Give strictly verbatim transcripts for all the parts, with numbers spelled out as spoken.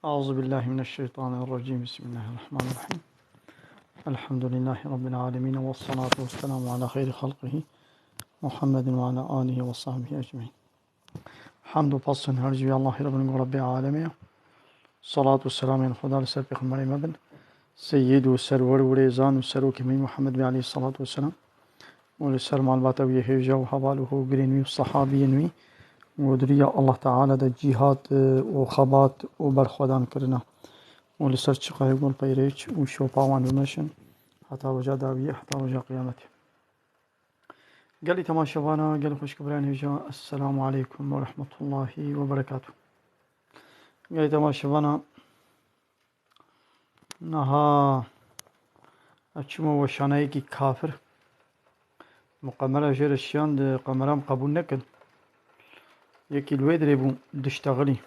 أعوذ بالله من الشيطان الرجيم. بسم الله الرحمن الرحيم. الحمد لله رب العالمين، والصلاة والسلام على خير خلقه محمد وعلى آله وصحبه أجمعين. Hamd û spas her ji Allahî Rabbî, Rabbê Alemê ye. Salat û selamên Xweda li ser Pêxemberê me bin, Seyyid û Serwer û Rêzan û Serokê me Muhammed Bey aleyhissalatu vesselam. û li ser malbata wî yê hêja û heval û hogirên wî û sehabiyên wî û di riya Allah Teala de cîhad, e, û xebat û berxwedan kirine û li ser çiqayê gul peyrêç û şopa wan bimeşin heta roja dawiyê, heta roja qiyametê. Gelî temaşevana, gelî xweşik birayên hêja, Esselamu aleykum ve rahmetullahi ve berekatuh. Gelî temaşevana, Niha ez çûme weşaneyekî kafir. Min qemera jê re şiyand, qemera min qebûl nekir. Yekî li wê dirê bû diştexilî.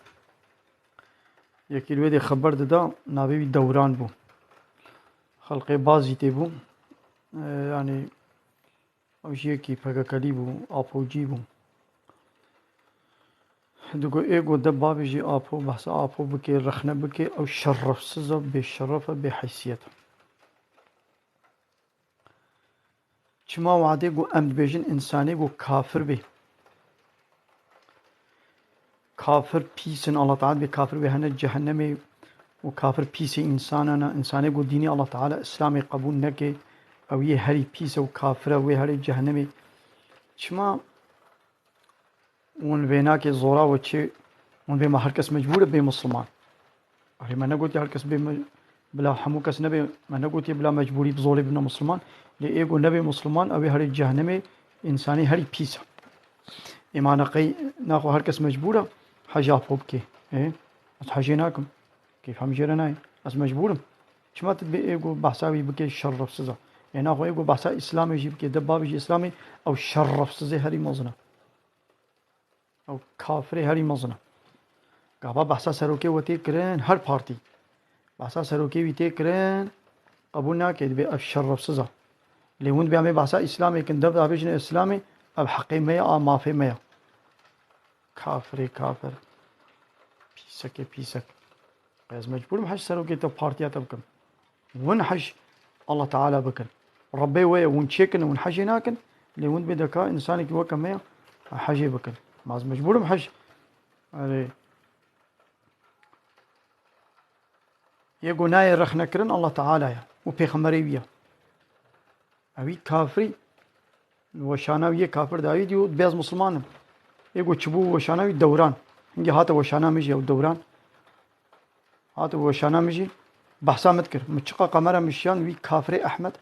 Yekî li wê dê xeber dida, navê wî Dewran bû. Xelqê Bazîtê bû. E, yanî Ew jî yekî P K K'lî bû, Apocî bû. Digo ê go de bavêjî Apo, behsa Apo bike, rexne bike, ew şerefsiz e, bêşeref e, bêheysiyet e. Çima wadê go em dibêjin însanê go kafir bê? Kafir pîs in, Allah Teala dibê kafir wê hene cehennemê û kafir pîsê însanan e. Însanê ku dînê Allah Teala Îslamê qebûl neke, ew yê herî pîs e û kafir e, wê herê cehennemê. Çima hûn vê nake zora we çi? Hûn vê ma her kes mecbûr e bê Misliman? Erê, me negotiye her kes bê me-, bila hemû kes nebe, me negotiye bila mecbûrî bi zorê bibine Misliman. Lê ê ku nebe Misliman, ew ê herê cehennemê, însanî herî pîs e. Ê ma ne qey naxwe her kes mecbûr e hej Apo bike. Ê, ez hejê nakim. Keyfa min jê re nayê. Ez mecbûr im. Çima tu dibê ê ku behsa wî bike şerefsiz e? Ê naxwe ê ku behsa Îslamê jî bike, de bavê jî Îslamê, ew şerefsizê herî mezin e. Ew kafirê herî mezin e. Gava behsa serokê we tê kirin, her partî. Behsa serokê wî tê kirin, qebûl nake, dibê ev şerefsiz e. Lê hûn dibê em ê behsa Îslamê kin, dev davêjine Îslamê, ev heqê me ye, a mafê me ye. Kafirê kafir. Pîsekê pîsek. Ez mecbûr im hej serokê te, partiya te bikim. Hûn hej Allah Teala bikin. Rebbê we ye, hûn çêkin, hûn hejê nakin. Lê hûn dibê deka însanekî weke me ye, hejê bikin. Ma ez mecbûr im hej. Erê. Yê ku nayê rexnekirin Allah Teala ye û pêxemberê wî ye. Ewî kafirî, weşana wî yê kafir dawî dî û dibê ez Misliman im. Ê ku çibû weşana wî Dewran. Hingê hate weşana min jî ew Dewran. Hate weşana min jî behsa min dikir. Min çiqa qemera min şiyan wî kafirê Ehmed.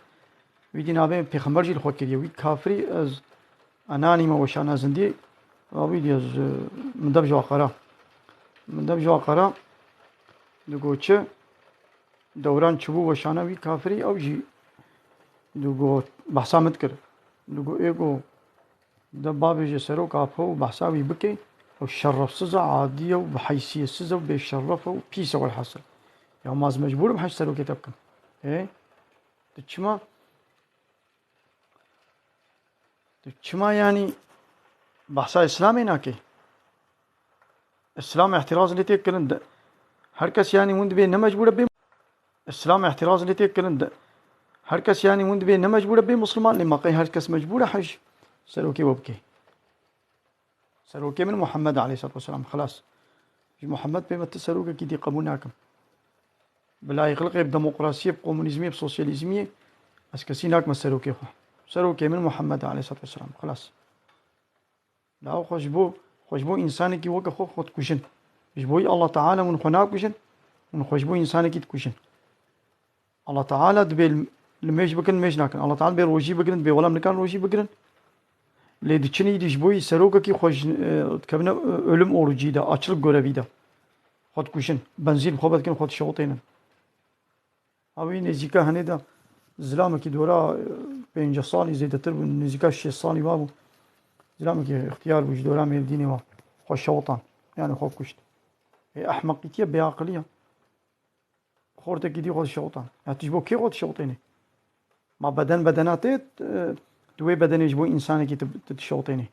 Wî dî navê pêxember jî li xwe kiriye. Wî kafirî ez enanî me weşana zindî. Wî dî ez, e, min dev ji aqara. Min dev ji aqara. Digo çi? Dewran çibû weşana wî kafirî, ew jî digo behsa min dikir. Digo ê ku de bavêje serok Apo û behsa wî bike, ew şerefsiz e, adî ye û biheysiyetsiz e û bêşeref e û pîs e welhasil. Ya ma ez mecbûr im hej serokê te bikim. Ê? Tu çima, tu çima yanî behsa Îslamê nake? Îslam îtiraz lê tê kirin de. Her kes yanî hûn dibê ne mecbûr e bê. Îslam îtiraz lê tê kirin de. Her kes yanî hûn dibê ne mecbûr e bê Misliman, lê ma qey her kes mecbûr e hej serokê we bike? Serokê min Muhammed aleyhissalatu vesselam, xelas. Ji Muhammed pê me ti serokekî dî qebûl nakim. Bi layîqlikê, bi demokrasiyê, bi komunîzmiyê, bi sosyalîzmiyê ez kesî nakime serokê xwe. Serokê min Muhammed aleyhissalatu vesselam, xelas. Law xwe ji bo, xwe ji bo însanekî weke xwe, xwe dikujin. Ji bo Allah Teala hûn xwe nakujin, hûn xwe ji bo însanekî dikujin. Allah Teala dibê li, li mêj bikin, mêj nakin. Allah Teala dibê rojî bigirin, dibê welam nikan rojî bigirin. Lê diçin îdî ji bo serokekî xwe ji, e, dikevine, e, ölüm orucî de, açlık görevi de. Xwe dikujin. Benzîn bi xwe vedikin, xwe dişewitênin. Ew ê nêzîka henê de zilamekî dora, e, pêncî salî zêdetir bû, nêzîka şêst salî wa bû. Zilamekî ixtiyar bû, ji dora Mêrdînê wa. Xwe şewitan. Yani xwe kuşt. Ê ehmeqîtiye, bêaqiliye. Xortekî dî xwe dişewitan. Ya tu ji bo kê xwe dişewitênî? Ma beden bedena tê, e, tu wê bedenê ji bo însanekî tu, tu dişewitênî.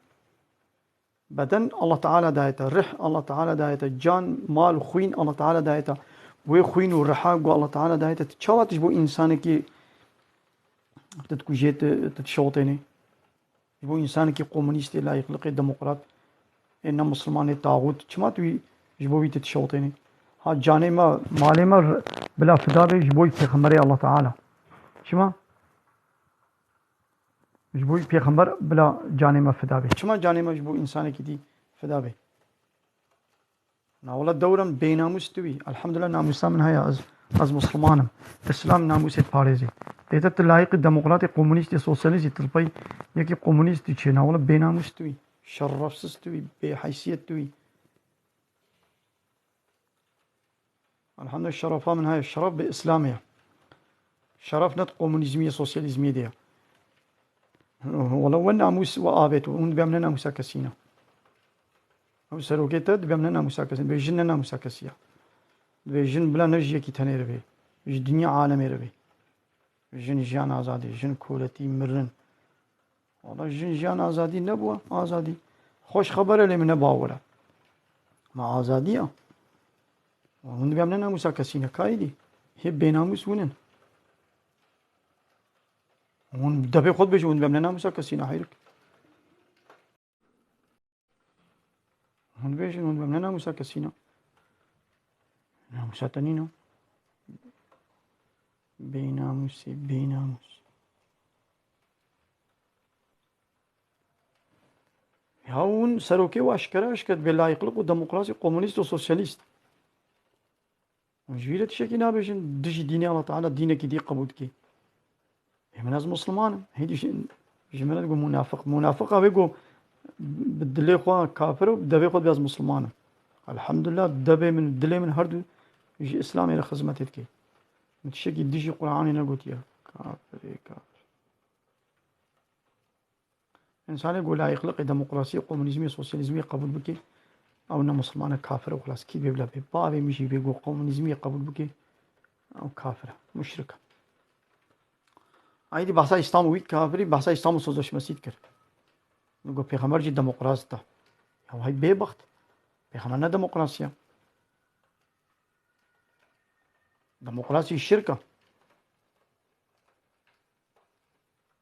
Beden Allah Teala daye te, rih Allah Teala daye te, can, mal, xwîn Allah Teala daye te. Wê xwîn û riha ku Allah Teala daye te, tu çawa tu ji bo însanekî tu dikujê, tu, tu dişewitênê? Ji bo însanekî komunîstê, layîqliqê, demokrat, ê ne misilmanê, taxût, çima tu wî, ji bo wî tu dişewitênê? Ha, canê me, malê me r-, bila fida be ji bo pêxemberê Allah Teala. Çima? Ji bo pêxember bila canê me fida be. Çima canê me ji bo însanekî dî fida be? Na wela dewrem bênamûs tu wî. Elhamdulillah namûsa min heye. Ez, ez Musliman im. Îslam namûsê diparêzê. Ête tu layîqî demokratê, komunîstê, sosyalîstî, tu li pey yekî komunîst diçê. Na wela bênamûs tu wî. Şerefsiz tu wî. Bêheysiyet tu wî. Elhamdülillah şerefa min heye. Şeref bi Îslamê ye. Şeref ne di komunîzmî ye, sosyalîzmî de ye. Wela we namûs we avêt û hûn dibêm ne namûsa kesî ne. Ew serokê te dibêm ne namûsa kesî, dibê jin ne namûsa kesî ye. Dibê jin bila ne ji yekî tenê re bê. Ji dinya alemê re bê. Jin jiyan azadî, jin koletî, mirin. Wala jin jiyan azadî nebû, azadî. Xweş xeber e lê min ne bawer e. Ma azadî ya. Hûn dibêm ne namûsa kesî ne, kayî dî. Hê bênamûs hûn in. Hûn debê xwe dibêjin, hûn dibêm ne namûsa kesî ne, heyrik. Hûn dibêjin, hûn dibêm ne namûsa kesî ne. Namûsa te nîne. Bênamûsê, bênamûs. Ya hûn serokê û eşkere eşkere dibê layîqlik û demokrasî, komunîst û sosyalîst. Hûn ji wî re tiştekî nabêjin, dijî dînê Allah Teala dînekî dî qebûl dikî. Ê min ez Musliman im. Hêdî ji, ji min re digo munafiq. Munafiqa wê go bi dilê xwe kafir û bi devê xwe dibê ez Musliman im. Elhamdulillah, devê min, dilê min her du ji Îslamê re xizmetê dike. Min tiştekî dijî Qur'anê negotiye. Kafirê kafir. Însanê ku layîqliqê demokrasiyê, komunîzmê, sosyalîzmê qebûl bike, ew ne misilman e, kafir e, xelas, kî dibê bila bê? Bavê min jî bê ku komunîzmê qebûl bike, ew kafir e, muşrik e. Aydî behsa Îslam û wî kafirî, behsa Îslam û sözleşmesî dikir. Min got, pêxember jî demokrat e. Ya hay bêbext. Pêxember ne demokrasî ye. Demokrasî şirk e.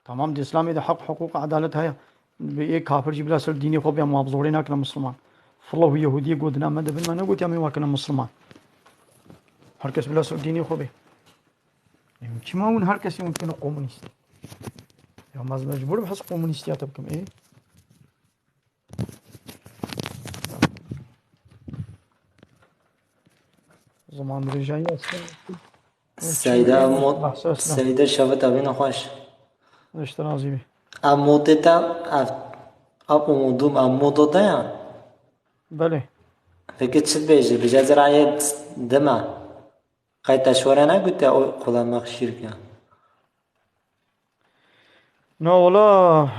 Tamam, di Îslamê de heq, hiqûq, edalet heye. Bi ê kafir jî bila ser dînê xwe bê, em wa bi zorê nakine Misliman. Filo û Yehûdiyê got, dina me de bin, me negotiya em ê wa kine Misliman. Her kes bila ser dînê xwe bê. Em çima hûn her kesê hûn dikine komunîst? Ya ez mecbûr im hez komunîstiya te bikim, ê? Zaman dirêjayî aslında. Seyda mod, Seyda şevit evîna xweş. Eşte razî bî. Ev motê te, ev, ev umudum, ev modo te ya? Belê. Peki çi dibêjî? Bêje zirayet dime. Qey te şore negotiye o kulamek şîrk e? Na wala,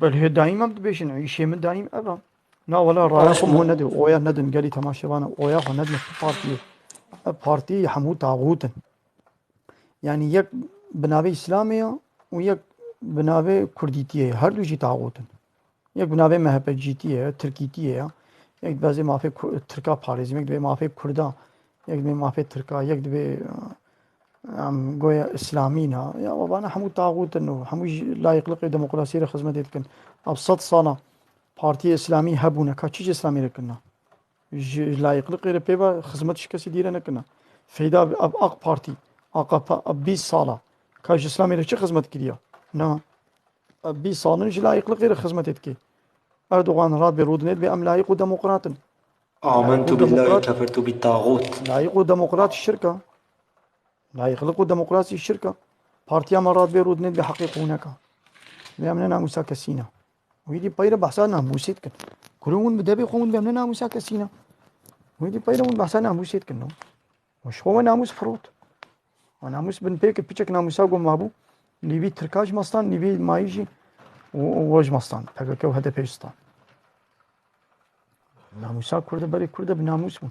belê daîm em dibêjin, îşê min daîm ev e. Na wala, raya xwe min nedin, oya nedin, gelî temaşevana, oya xwe nedin tu partiyê. Ev partî hemû taxût in. Yanî yek bi navê Îslamê ye û yek bi navê Kurdîtiyê ye. Her du jî taxût in. Yek bi navê M H P cîtiyê ye, Tirkîtiyê ye. Yek dibê ez ê mafê Ku-, Tirka parêzim, yek dibê mafê Kurda, yek dibê mafê Tirka, yek dibê, em, goya Îslamî ne. Ya, vana hemû taxût in û hemû jî layîqliqê demokrasiyê re xizmetê dikin. Ev sed sala Partiyê Îslamî hebûne, ka çi ji Îslamê re kirine? Ji layîqliqê re pê ve xizmet ji kesî dî re nekirine. Feyda ev AK Partî, A K P, ev bîst sala ka ji Îslamê re çi xizmet kiriye? Na. Ev bîst sal in ji layîqliqê re xizmetê dike. Erdogan radibê rûdinê dibê em layîq û demokrat in. Amentu billahi, kefertu bit taxût. Layîq û demokrat şirk e. Layîqliq û demokrasî şirk e. Partiya me radibê rûdinê dibê heqê qûnek e. Dibê em ne namûsa kesî ne. Wî dî peyre behsa namûsê dikin. Kuro hûn bi devê xwe hûn dibê em ne namûsa kesî ne. Wî dî peyre hûn behsa namûsê dikin, no? Û ji xwe we namûs firot. We namûs bin pê kir, piçek namûsa ku mabû, lîvî Tirka ji me stan, lîvî mayî jî û, û we ji me stan. P K K û H D P ji stan. Namûsa Kurd e, berê Kurd e bi namûs bûn.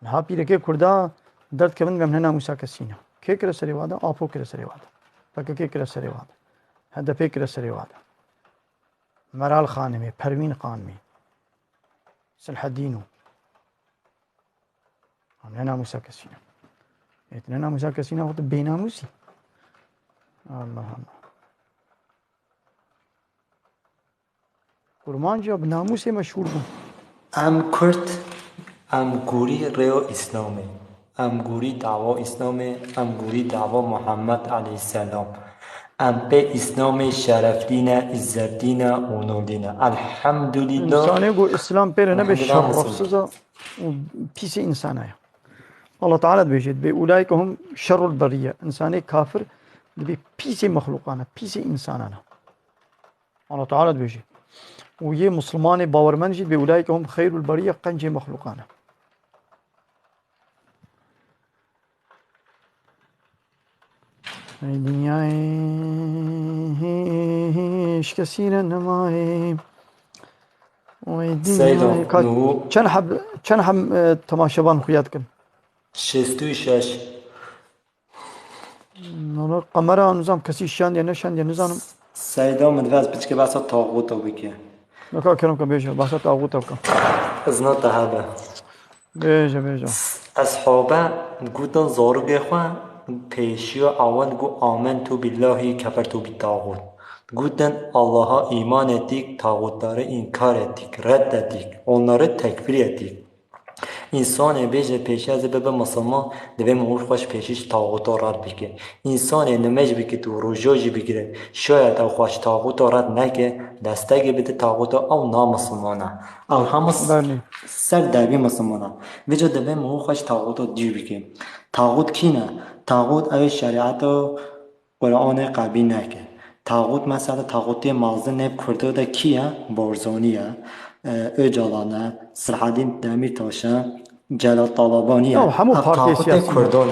Niha pîrekê Kurda derdikevin, em ne namûsa kesî ne. Kê kire serê wa de? Apo kire serê wa de. P K K kire serê wa de. H D P kire serê wa de. Meral Xanimê, Perwîn Xanimê, Silhedîn û. Ha, ne namûsa kesî ne. Ê, tu ne namûsa kesî ne, tu bênamûsî. Allah Allah. Kurmanciya bi namûsê meşhûr bû. Em Kurd, em gorî rêyo Îslamê. Em gorî dawa Îslamê, em gorî dawa Muhammed aleyhisselam. Em pê Îslamê şereflî ne, îzzetlî ne, onurlî ne. Elhamdülillah. Însanê ku Îslam pê re nebe, elhamdülillah, şerefsiz e û pîsê însana ye. Allah Teala dibêje, dibê, "Ulaike hum şerrul beriyye." Însanê kafir dibê pîsê mexluqan e, pîsê însanan e. Allah Teala dibêje. Û yê Musulmanê bawermend jî dibê, "Ulaike hum xeyrul beriyye", qencê mexluqan e. Ey dinyayê, hî, hî, hî, şikesî re nemayê. Oy Seyda, dinyayê. Ka-, nû- çend heb, çend heb, e, temaşevan xuya dikin? Şêst û şeş. Nû qemera nizam kesî şendiye, ne şendiye, nizanim. Seyda, min divê ez piçke behsa taxûta bike. Neka kerem ke bêje, behsa taxûta bike. Izna te hebe. Bêje, bêje. Eshabe gotin zarokê xwe pêşiya ewil got, "Amentu billahi kefertu bit taxût." Gotin, "Allaha îman ettik, taxûtları înkar ettik, red ettik, onları tekfir ettik." Însanê bêje pêşiya ez ê bibe misilman, divê min wir xwe ji pêşî ji taxûta red bike. Însanê nimêj bike û roja jî bigire, şayet ew xwe ji taxûta red neke, destekê bide taxûta, ew na misilman e. Ew hema s-, Belê. Ser derbî misilman e. Vêca divê min wir xwe ji taxûta dûr bike. Taxût kî ne? Taxût ew ê şerîeta Qur'anê qebîl neke. Taxût mesela, taxûtê mezin ê Kurdo de kî ye? Barzanî ye, e, Ocalan e, Sirhedîn Demîrtaş e, Celal Talabanî ye. Ya, hemû Ev partiyê taxûtê siyasî ne. Kurdan e.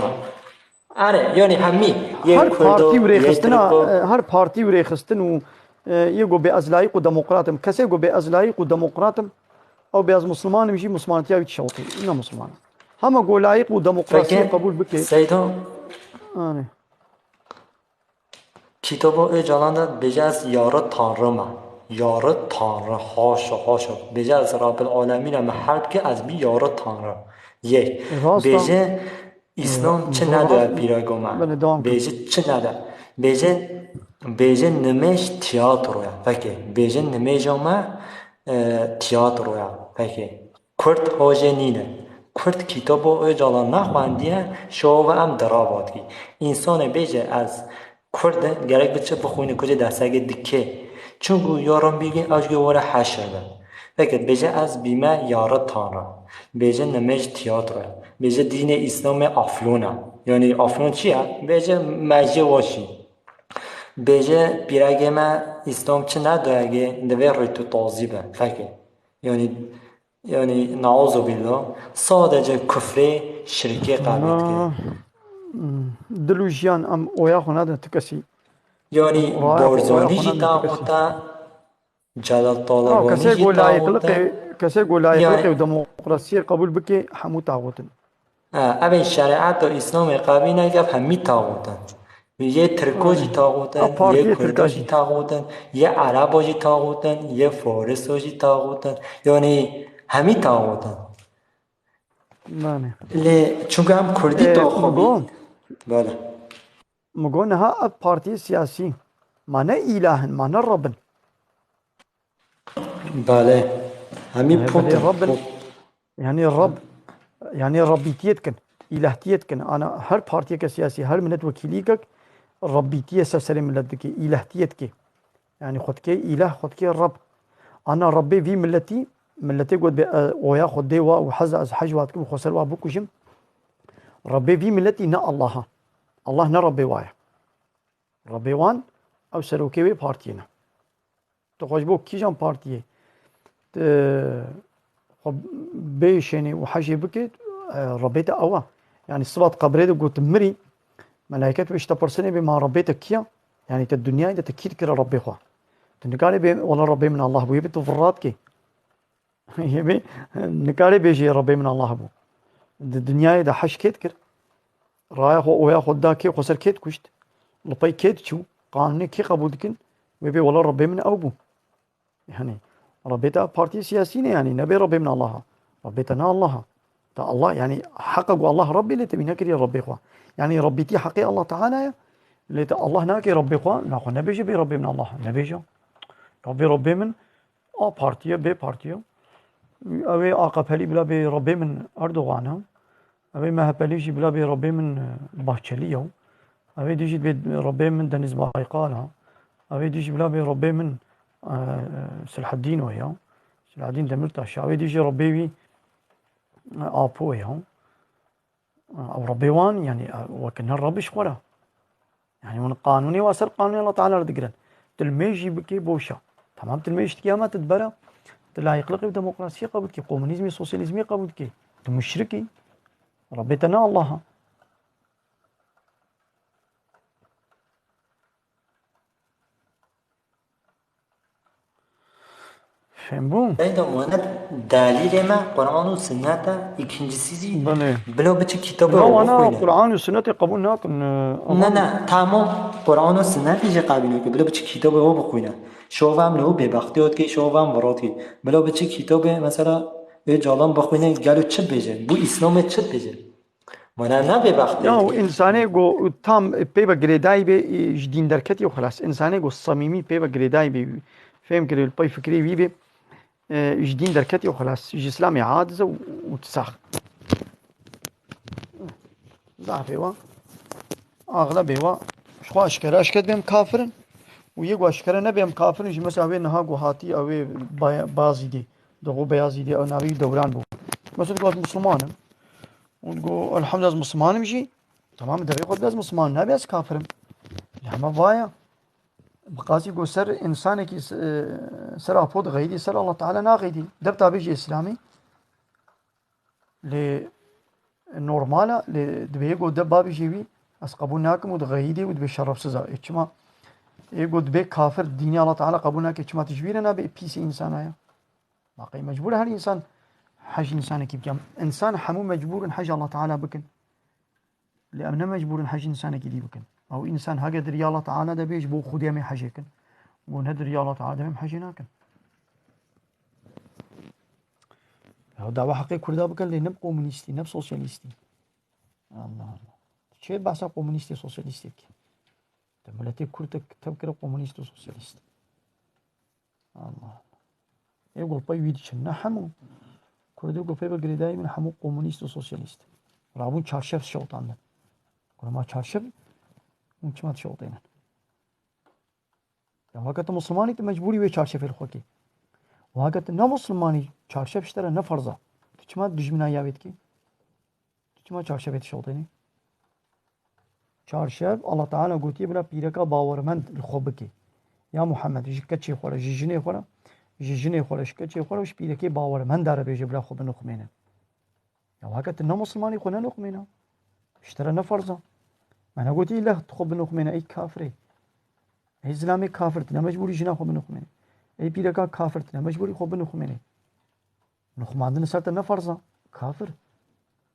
Erê, yanî hemî yê Her Kurdo, partî û yê rêxistina, Tirko. E, her partî û rêxistin û, e, yê go bê ez layîq û demokrat im. Kesê go bê ez layîq û demokrat im, ew bê ez Musulman im jî, Musulmantiya wî tişewitî. Ne Musulman. Hema go layîq û demokrasiyê Peki, qebûl bike. Seydo, Anê. Kitaba Ocalan de dibêje, "Ez yarı Tanrı me." Yarı Tanrı, haşa, haşa. Dibêje, "Ez Rabbil Alemîn me, her dike ez bî yarı Tanrı." Yek. Rast e. Bêje, "Îslam çi nedoye pîrego me." Belê, devam kir. Bêje, "Çi nede?" Bêje, bêje, "Nimêj tiyatro ye." Peki, bêje, "Nimêja me, e, tiyatro ye." Peki. Kurd hojê nîne. Kurd kitabo Ocalan nexwendiye, şovo ve em dirabat kî. Însanê bêje ez Kurd e, gerek bi çi bixwîne, kujê dersegê dike. Çunku yaran bîgin ez jê were heşir bin. Peki, bêje ez bîme yarı Tanrı. Bêje nimêj tiyatro ye. Bêje dînê Îslamê aflon e. Yanî aflon çi ye? Bêje mejê weşî. Bêje pîregê me Îslam çi nedoyegê, divê rêtû tazî be. Peki. Yanî Yanî, neuzubillah, sadece kufrê, şirkê qebîl dike. Na, hmm, dil û jiyan em oya xwe nadin ti kesî. Yanî, Raya xwe, oya Barzanî xwe jî nadin ti kesî. Taxût e, Celal Ha, Talabanî kesê jî ku taxût e. Layîqlikê, kesê ku layîqlikê Yanî, û demokrasiyê qebûl bike, hemû taxût in. Ha, ev ê şerîeta Îslamê qebîl neke, ev hemî taxût in. Yê Tirko jî Aynen. Taxût in, Ev yê partiyê Kurdo Tirka jî jî. Taxût in, yê Erebo jî taxût in, yê Fariso jî taxût in. Yanî hemî taxût in. Nane. Lê çunku em Kurdî Ee, taxût Mugo, bî. Bele. Mugo niha ev partiyê siyasî ma ne îlah in, ma ne Reb in. Bele. Hemî Ee, pût belê in, Reb in. Pût. Yanî Reb, yanî Rebîtiyê dikin, îlehtiyê dikin. Ana her partiyeke siyasî, her miletwekîlîkek Rebîtiyê ser serê milet dike, îlehtiyê dike. Yanî xwe dike îleh, xwe dike Reb. Ana Rebbê vî miletî, miletê got bê, e, oya xwe dê wa û heza ez hej wa dikim, xwe ser wa bikujim. Rebbê vî miletî ne Allah e. Allah ne Rebbê wa ye. Rebbê wan, ew serokê wê partiyê ne. Tu xwe ji bo kîjan partiyê? Tu xwe bêşênî û hejê bikê, e, Rebbê te ew e. Yanî sibat qebrê de got mirî, melaiket wê ji te pirsinê bê ma Rebbê te kî ye? Yanî te dinyayê de te kî dikire Rebbê xwe? Tu nikarê bê wela Rebbê min Allah bû, yê bê tu virrat kê. Yê bê nikarê bêjî Rebbê min Allah bû. Di dinyayê de hej kê dikir? Raya xwe, oya xwe da kê, xwe ser kê dikuşt? Li pey kê diçû? Qanûnê kê qebûl dikin? Wê bê wela Rebbê min ew bû. Yani Rebbê te partiyê siyasî ne, yani nebê Rebbê min Allaha. Rebbê te ne Allaha. Te Allah, yani heqa ku Allah Rebbê lê te wî nekiriye Rebbê xwe. Yani Rebbîtî heqê Allah Teala ye. Lê te Allah nake Rebbê xwe, naxwe nebêje bê Rebbê min Allah. Nebêje. Rebbê, Rebbê min A partiye, B partiye. Ew ê A K P'lî bila bê Rebbê min Erdogan e. Ew ê M H P'lî jî bila bê Rebbê min, e, Bahçelî ye. Ew ê dî jî bê Rebbê min Deniz Baykal e. Ew ê dî jî bila bê Rebbê min, e, Selahaddîn we ye. Selahaddîn Demirtaş e. Ew ê dî jî Rebbê wî, e, Apo ye. Ew Rebbê wan, yani, e, weke ne Rebbê ji xwe re. Yani, hûn qanûnê wa ser qanûnê Allah Teala re digirin. Tu li mêj jî bikê boş e. Tamam, tu li mêj dikî, ama tu dibere, tu layîqliqê û demokrasiyê qebûl dikî, komunîzmê, sosyalîzmê qebûl dikî. Tu muşrik î. Rebbê te ne Allah e. Fehmbû? Seyda Muhammed, delîlê me Quran û Sinnet e, îkincisi jî Belê. Bilo biçi kitabê Ya wana bixwîne. Quran û Sinnetê qebûl nakin, e, Ne, Aman. Ne, tamam, Quran û Sinnetê jî qebûl nake. Bilo biçi kitabê o bixwîne. Şova em li û bêbextê o dikê, şova em virotî. Bilo biçi kitabê, mesela, Öcalan bixwîne, gelo çi dibêje? Bu Îslamê çi dibêje? Mana ne bêbextê. Ya, û însanê ku tam pê ve girêdayî bê, e, ji dîn derketî û xilas. Însanê ku samîmî pê ve girêdayî bê, fêm kirê, li pey fikrê wî bê, e, ji dîn derketî û xilas. Ji Îslamê adize û, û sax. Zafê wa, axlebê wa, ji xwe eşkere eşket bêm kafir in. Û yê ku eşkere nebêm kafir in, ji mesela wê niha ku hatî, ew ê Bay-, Bazîdê, Doğu Beyazîdê, ew navê wî Dewran bû. Mesela got, Misliman im. Û digo, elhamdülillah, ez Misliman im jî. Tamam, devê xwe ez Misliman nabê, ez kafir im. Lê hema vaya. Bi qasî ku ser însanekî, e, ser apo dixeyidî, ser Allah Teala naxeyidî. Deb tabê jî Îslamî. Lê normal e, lê dibê yê ku deb babê jî wî, ez qebûl nakim û dixeyidî û dibê şerefsiz e. Ê çima? Ê ku dibê kafir dînê Allah Teala qebûl nake, çima tu ji wî re nabê pîsê însana ya? Ma qey mecbûr e her însan hej însanekî bike? Însan hemû mecbûr in hej Allah Teala bikin. Lê em ne mecbûr in hej însanekî dî bikin. Ew însan hege di riya Allah Teala de bê, ji bo Xwedê em ê hejê kin. Ku ne di riya Allah Teala de bê, em hejê nakin. Ya dawa heqê Kurda bikin, lê ne bi komunîstî, ne bi sosyalîstî. Allah Allah. Çê behsa komunîstê, sosyalîstê bike? Te miletê Kurd te tev kire komunîst û sosyalîst. Allah Allah. Ê ku li pey wî diçin. Ne hemû. Kurdê ku pê ve girêdayî bin hemû komunîst û sosyalîst. Rabûn çarşef şewitandin. Ku ma çarşef, hûn çima dişewitênin? Ya weke tu Muslimanî, tu mecbûrî wê çarşefê li xwe kê. Weke tu ne Muslimanî, çarşef ji te re ne ferz e. Tu çima dijmîna ya wê dikî? Tu çima çarşefê dişewitênî? Çarşef, Allah Teala gotiye, bila pîreka bawermend li xwe bike. Ya Muhammed, ji keçê xwe re, ji jinê xwe re, ji jinê xwe re, ji keçê xwe re û ji pîrekê bawermend re bêje, bila xwe binixumêne. Ya heke tu ne Muslimanî, xwe nenixumêne. Ji te re ne ferz e. Me negotiye îlla tu xwe binixumêne, ey kafirê. Ey zilamê kafir, tu ne mecbûrî jina xwe binixumêne. Ey pîreka kafir, tu ne mecbûrî xwe binixumêne. Nixumandin li ser te ne ferz e. Kafir.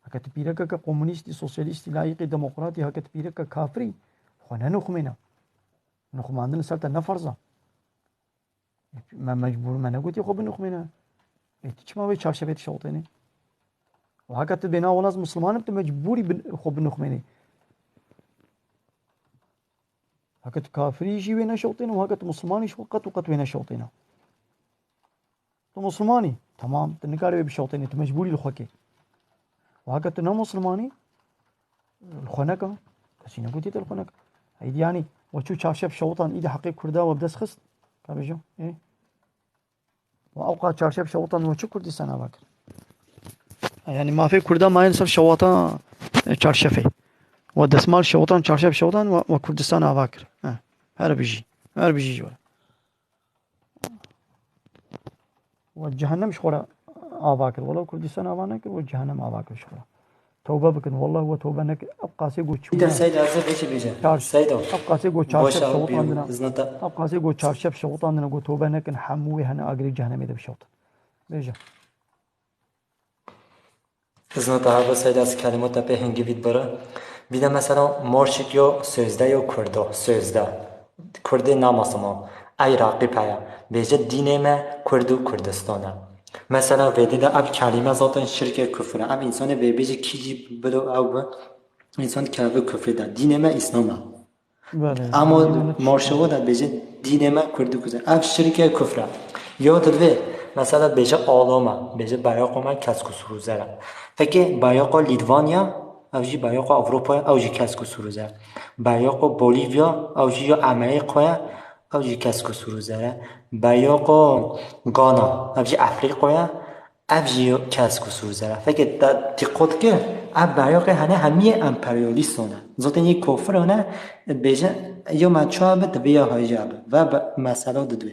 Heke tu pîrekeke komunîstî, sosyalîstî, layîqî, demokratî, heke tu pîrekeke kafirî, xwe nenixumêne. Nixumandin li ser te ne ferz e. Me mecbûr, me negotiye xwe binixumêne. Ê, tu çima wê çarşefê dişewitênê? Û heke tu bêna wela ez Musliman im, tu mecbûrî bin-, xwe binixumênê. Heke tu kafirî jî wê neşewitêne û heke tu Muslimanî jî xwe qet û qet wê neşewitêne. Tu Muslimanî, temam, tu nikarî wê bişewitênî, tu mecbûrî li xwe kê. Û heke tu ne Muslimanî, li xwe neke. Kesî negotiye te li xwe neke. Êdî yanî, we çû çarşef şewitan, îdî heqê Kurda we bi dest xist. Ka bêjim, ê? We ewqas çarşef şewitan, we çi Kurdistan ava kir? Yanî mafê Kurda maye li ser şewata, e, çarşefê. We desmal şewitan, çarşef şewitan, we, we Kurdistan ava kir. He, her bijî. Her bijî ji we. We cehennem ji xwe re ava kir. Wela Kurdistan ava nekir, we cehennem ava kir ji xwe re. Tewbe bikin. Wela we tewbe nekir. Ev qasê got çû. Bir de Seyda, ez ê vê jî bêjim. Çar-, Seyda. Ev qasê got çarşef şewitandine. Ev qasê got çarşef şewitandine, got tewbe nekin, hemû wê hene agirê cehennemê de bişewtin. Bêje. Izno te hebe Seyda, ez kelîmo te pê hingî vî dibire. Vî de mesela morşik yo sözde yo kurdo, sözde. Kurdê namasama. Ey raqîb heye. Bêje dînê me Kurd û Kurdistan e. Mesela vêdî de ev kelîme zaten şirke kufr e. Ev însanê vê bêje kî jî bido ew bi, însan keve kufrê de. Dînê me Îslam e. Belê. Ama marşewa de bêje dînê me Kurd û Kurdistan. Ev şirke kufr e. Ya dilvê, mesela bêje alo me, bêje bayaqa me kesk û sirûzer e. Fekê bayaqa Lîtvanya, ew jî bayaqa Ewropa ye, ew jî kesk û sirûzer e. Bayaqa Bolîvya, ew jî ya Amerîka ye, ew jî kesk û sirûzer e. Bayaqa Gana, ev jî Efrîka ye, ev jî kesk û sirûzer e. Fekê te dîqot kir, ev bayaqa hene hemiyê emperyalîstan e. Zaten yê kofir hene, bêje, yo me çawa bi, divê ya hêja bi. Ve be-, mesela didwê.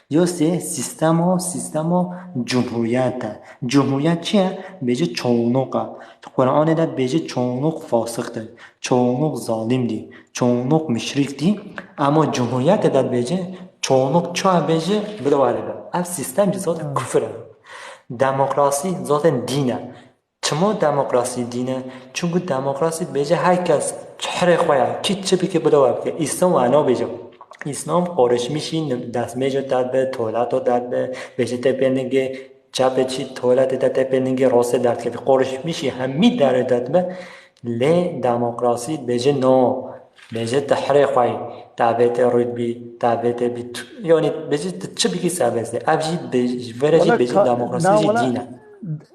Yo sê sîstemo, sîstemo cumhuriyet e. Cumhuriyet çi ye? Bêje çoğunluk e. Di Qur'anê de bêje çoğunluk fasik dî, çoğunluk zalim dî, çoğunluk müşrik dî. Ama cumhuriyetê de bêje çoğunluk çawa bêje, bi de were be. Ev sîstem jî zaten kufir e. Demokrasî zaten dîn e. Çima demokrasî dîn e? Çunku demokrasî dibêje her kes çi hirê xwe ya, kî çi bike bila we bike. Îslam we nabêje. Îslam qorişmişî destmêjo derbe, tuwaleto derbe, bêje tê pêningê çapê çî tuwaletê de tê pêningê rostê derdikevî. Qorişmişî hemî derê derdibe. Lê demokrasî dibêje no. Bêje te hirê xwe yî. Te vê tê rûdbî, te vê tê bî. Tu, yanî bêje tu çi bikî serbest e. Ev jî bê-, ji vere jî Wala bêje ka-, demokrasî na jî wala dîn e.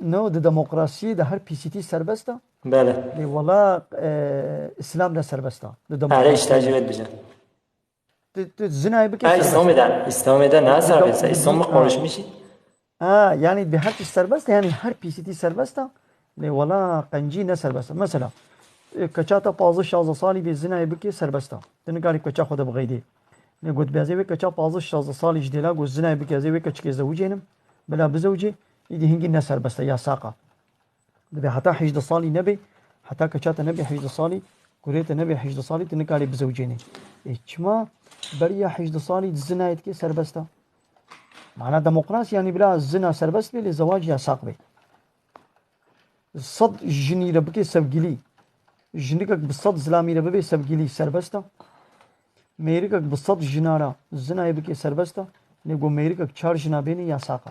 No, di demokrasiyê de her pîsîtî serbest e. Belê. Lê wala, e, Îslam de serbest e. Di Erê demokrasiyê işte de. Cüveyt bize. Tu, tu zinayê bike Ha, serbest. İslam'da, İslam'da ne serbest? Di-, İslam mı ha. Konuşmuş? Ha, yani bi her tişt serbest e, yani her pîsîtî serbest e. Lê wala qencî ne serbest e. Mesela, e, keça te pazdeh şazdeh salî bê zinayê bike serbest e. Tu nikarî keça xwe de bixeydê. Lê got bêzê wê keça pazdeh şazdeh salî ji dêla got zinayê bike, ez ê wê keçikê zewicênim. Bila bizewicê, îdî hingî ne serbest e, yasak e. Dibê heta hejdeh salî nebe, heta keça te nebe hejdeh salî, kurê te nebe hejdeh salî, tu nikarî bizewicênî. Ê, çima beriya hejdeh salî di zinayê dikê serbest e? Mana demokrasî, yanî bila zina serbest be, lê zewac yasak be. Sed jinî re bike sevgilî, jinikek bi sed zilamî re bibe sevgilî serbest e. Mêrikek bi sed jina re zinayê bike serbest e, lê ku mêrikek çar jina bêne yasak e.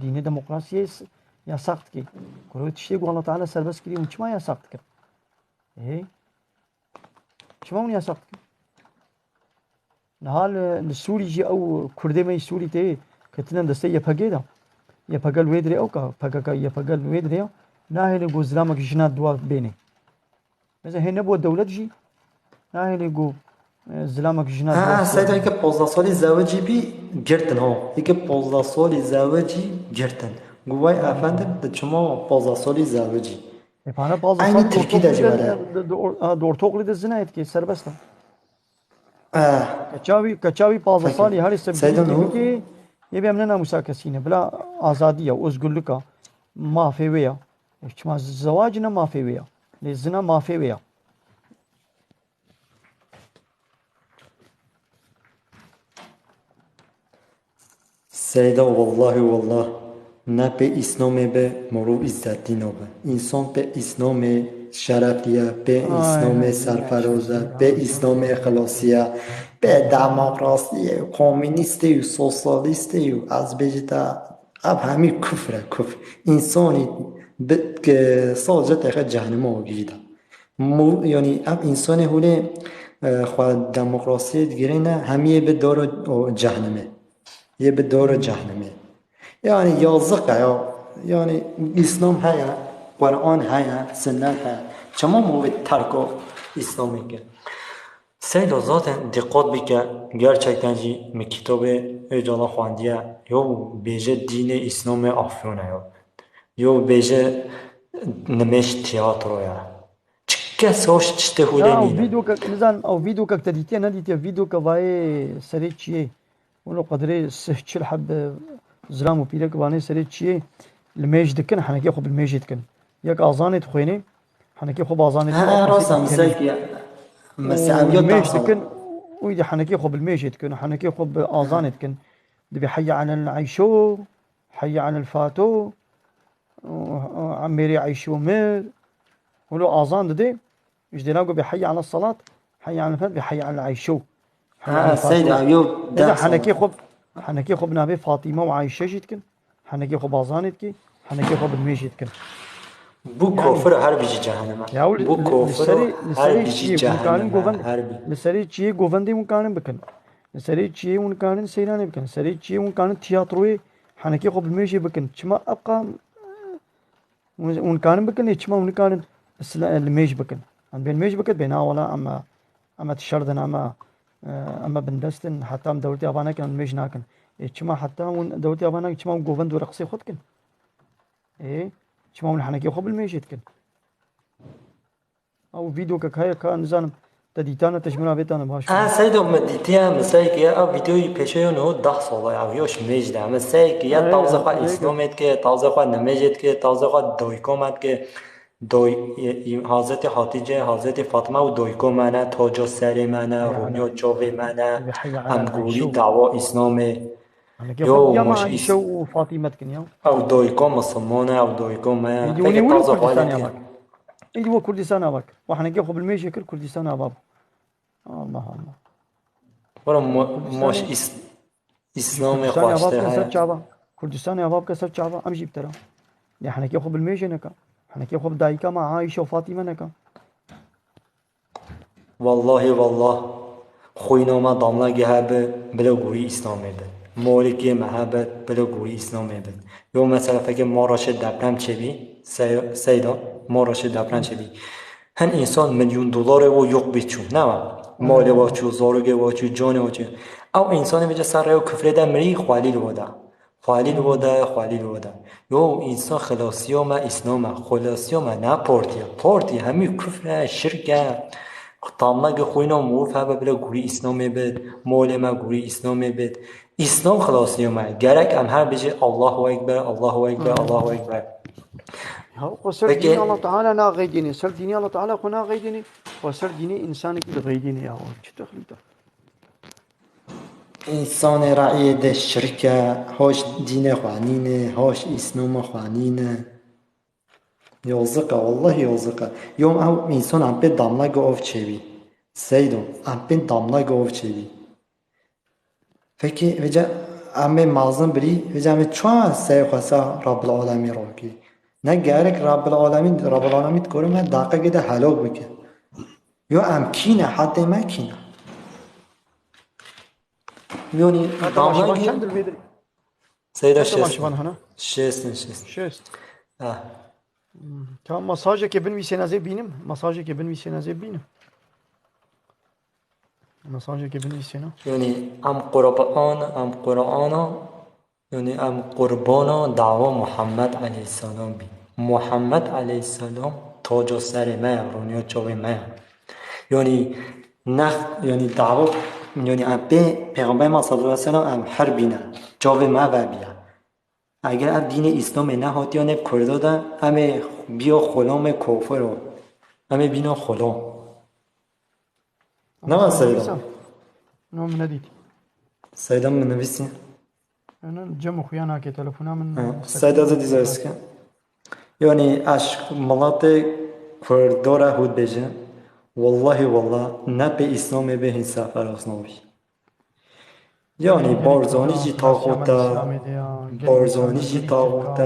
Dînê demokrasiyê s-, yasak dike. Kuro tiştê ku Allah Teala serbest kiriye, hûn çima yasak dikin? Ê? Çima hûn yasak dikin? Niha li, li Sûrî jî ew Kurdê me yê Sûrî tê ketine destê Y P G de. Y P G li wê dirê ew ka, P K K Y P G li wê dirê ya. Nahêle ku zilamek jina dua bêne. Mesela hê nebû dewlet jî, nahêlê ku, e, zilamek jina Ha, dewlet seyda eke pozdeh solî zewicî bî girtin ho. Eke pozdeh solî zewicî girtin. Gu vay efendim, di çima pozdeh solî zewicî? E, pana pozdeh Aynı solî Tirkî de ortoklî jî de, var ha. de, de, or-, ha, de ortoklî de zina etki serbest e. Eh, Keçawî, keçawî pozdeh Peki. Salî herî Seyda sevgilî Nur? Ki, yê bê em ne namusa kesî ne. Bila azadî ya, özgürlük a, mafê wê ya. E, çima zewac ne mafê wê ya. Lê zina mafê wê ya. Seyda, wellahî wellah, ne pê Îslamê be, mirov îzzetî nabe. Însan pê Îslamê şerefî ye, pê Aynen, Îslamê aynen, serferoz e, aynen. Pê Îslamê xilasî ye, pê demokrasî ye, komînîstê û sosyalîstê û ez bêjî te, ev hemî kufr e, kufr. Însanî bi, ke sadece têxe cehennemê agirî de. Mu-, yanî ev însanê hûlê, e, xwe demokrasiyê digirîne, hemiyê bi dora o cehennemê. Yê bi dora cehennemê. Yanî yazık e ya. Yanî Îslam heye, Quran heye, sünnet heye. Çima mûvê terko Îslamê kir? Seydo zaten dîqat bike, gerçekten jî min kitabê Ecala xwendiye. Yo bêje dînê Îslamê afyon e yo. Yo bêje nimêj tiyatro ye. Çi kes hoş tiştê hûlê Ya, ew nîne. Vîdokek, nizan, ew vîdokek te dîtiye, nedîtiye, vîdoke vayê serê çiyê. Wilo qedrê sih çil heb, e, zilam û pîrek vanê serê çiyê limêj dikin, henekê xwe bi limêjê dikin. Yek azanê dixwênê, henekê xwe bi azanê Ha, dikin, ha, rast e, mesela ki, mesela û ev ya limêj tahsa. Dikin, û îdî henekê xwe bi limêjê dikin, henekê xwe bi azanê dikin. Dibê heyye alel eyşo, heyye alel fato, û, û, mêrê eyşo mir. Wilo azan didê, ji dêna ku bê heyye alel salat, heyye alel felah, bê heyye alel eyşo. Ha, Seyda, yo, ya da deh sala. Henekê xwe, henekê xwe bi navê Fatîme û Ayşe jî dikin. Henekê xwe bazanê dikî, henekê xwe bi nimêjê dikin. Bu kofir her bijî cehenneme. Ya, li, Bu li, li kofir serê, li her serê bijî çiyê hûn karin cehenneme, govend-, her bi. Li serê çiyê govendê hûn karin bikin. Li serê çiyê hûn karin seyranê bikin. Li serê çiyê hûn karin tiyatroyê henekê xwe bi nimêjê bikin. Çima ebqa hûn, hûn karin bikin, lê çima hûn nikarin sila-, nimêj bikin? Em bên nimêj bikin, bê na wela em, em tişerdin, em, e, em bindestin, heta em dewletê ava nekin, em nimêj nakin. Ê, çima heta hûn dewletê ava nakin, çima hûn govend û reqsê xwe dikin? Ê, çima hûn henekê xwe bi nimêjê dikin? Ew vîdeokek heye ka nizanim te dîtane, te ji min re vêtane baş. Ah, Seydo, min dîtiye, min sey kiriye, ev vîdeoyî pêşe yo niho deh sala ya, yo ji mêj de. Min sey kiriye, Ê, tavzê xwe ê, Îslamê dike, tavzê xwe nimêjê dike, tavzê xwe doyko me dike. Doy-, e, e, Hazretî Hatîce, Hazretî Fatma û doyko me ne, toco serê me ne, Ya, rûnyo ya. çavê me ne, Ê, heyya em ala gûrî Ayşe û dawa Îslamê. Haneke Yo, Fatma, moş Ayşe is- û Fatîme dikin ya. Ew doyko misilmane, ew doyko me. Êdî Peki hûnî wilo taze Kurdistanê xalê ava. Êdî wo Kurdistan ava kir. Wa haneke xwe bilmêjê kir Kurdistan ava bû. Allah Allah. Wara mo-, Kurdistanê moş is-, Îslamê Kurdistanê ava xwaştir bike ser he. çava. Kurdistanê ava bike ser çava. Em jî bi te re. Ya haneke xwe bilmêjê neka. Haneke xwe bi dayika me Ayşe û Fatîme neka. Wallahî wallah, xwîna me damlagê hebe bila gorî Îslamê be. Molikê me hebe bila gorî Îslamê be. Yo mesela fekê Maraşê deprem çêbî, Sey-, Seyda, Maraşê deprem çêbî. Hin însan milyon dolarê wo yok bî çû, ne wa? Malê wa çû, zarokê wa çû, canê wa çû. Ew însanê vêca ser rêyo kufrê de mirî, xwelî li wa de. Xwelî li wa de, xwelî li wa de. Yo, însan xilasiya me Îslam e. Xilasiya me ne partî ye. Partî hemî kufr e, şirk e. Tamlagê xwîna mirov hebe bila gorî Îslamê bit, malê me gorî Îslamê bit. Îslam xilasiya me. Gerek em her bijî Allahu Ekber, Allahu Ekber, Allahu Ekber. Ya, xwe ser Peki dînê Allah Teala naxeydînê. Ser dînê Allah Teala xwe naxeydînê. Xwe ser dînê însanekî dixeydînê ya. Çi texlît e? Însanê rayê de şirk e, hoş dînê xwe nîne, hoş Îslama xwe nîne. Yazık e, wallahi yazık e. Yom ew însan em pê damlagê ov çêbî. Seydo, em pê damlagê ov çêbî. Peki, vêca em ê mazin birî, vêca em ê çawa sey xwe ser Rabbil Alemî rakî? Ne gerek Rabbil Alemî, Rabbil Alemî dikore me daqekê de helok bike. Yo em kî ne, hetê me kî ne? Yonî Heta damla baş ki çend dil vê dirê? Seyda Heta şêst. Baş van hana? Şêst in, şêst. Şêst. Ha. Hmm. Tamam, mesajekê binivîsên ez ê bînim. Mesajekê binivîsên ez ê bînim. Mesajekê binivîsên ha. Yonî em Qur'an, em Qur'ana, yonî em qurbana dawa Muhammed aleyhisselam bî. Muhammed aleyhisselam taca serê me ye, rûnyo çavê me ye. Yonî nex, yonî dawa, yonî em pê Pêxemberê me sallallahu aleyhi ve sellem em her bîne. Çavê me vebiye. Eger ev dînê Îslamê nehatiya nêv Kurdo de, em ê biyo xulamê kofir o. Em ê bîno xulam. Ne wa Seyda? No, min nedît. Seyda min nivîsî. Yanî cem û xuya nake telefona min. Ha, Seyda zî dîza eske. Yanî eşq miletê Kurdo re hût bêje. Wallahî wallah ne pê Îslamê bê hîn sefer asnavî. Yanî Barzanî jî taxût e, Barzanî jî taxût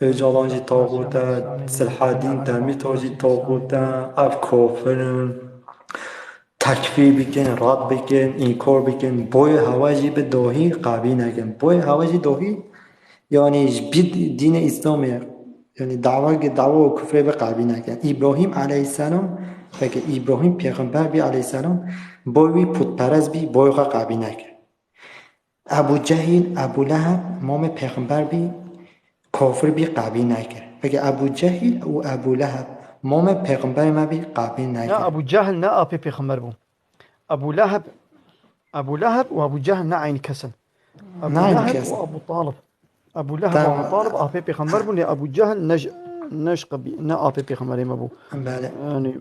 e, Ocalan jî taxût e, Silhedîn Demîrtaş jî taxût e, ev kofir in. Tekfîr bikin, red bikin, înkar bikin, boyê hewe jî bi dohî qebîl nekin. Boyê hewe jî dohî, yanî ji bî dînê Îslamê Yanî dawa, dawa û kufrê bi qebîl neke. Îbrahîm aleyhisselam, peki Îbrahîm pêxember bî aleyhisselam, boy wî putperest bî, boy xwe qebîl neke. Ebû Cehîl, Ebû Leheb, mamê pêxember bî, kofir bî, qebîl neke. Peki Ebû Cehîl û Ebû Leheb, mamê pêxemberê me bî, qebîl neke. Ya Ebû Cehil ne apê pêxember bû. Ebû Leheb, Ebû Leheb û Ebû Cehil ne eynî kes in. Ebû Leheb û Ebû Talib. Ebû Leheb û Ebû Talib apê pêxember bûn, lê Ebû Cehil ne ji, ne ji qebî-, ne apê pêxemberê me bû. Belê. Yanî,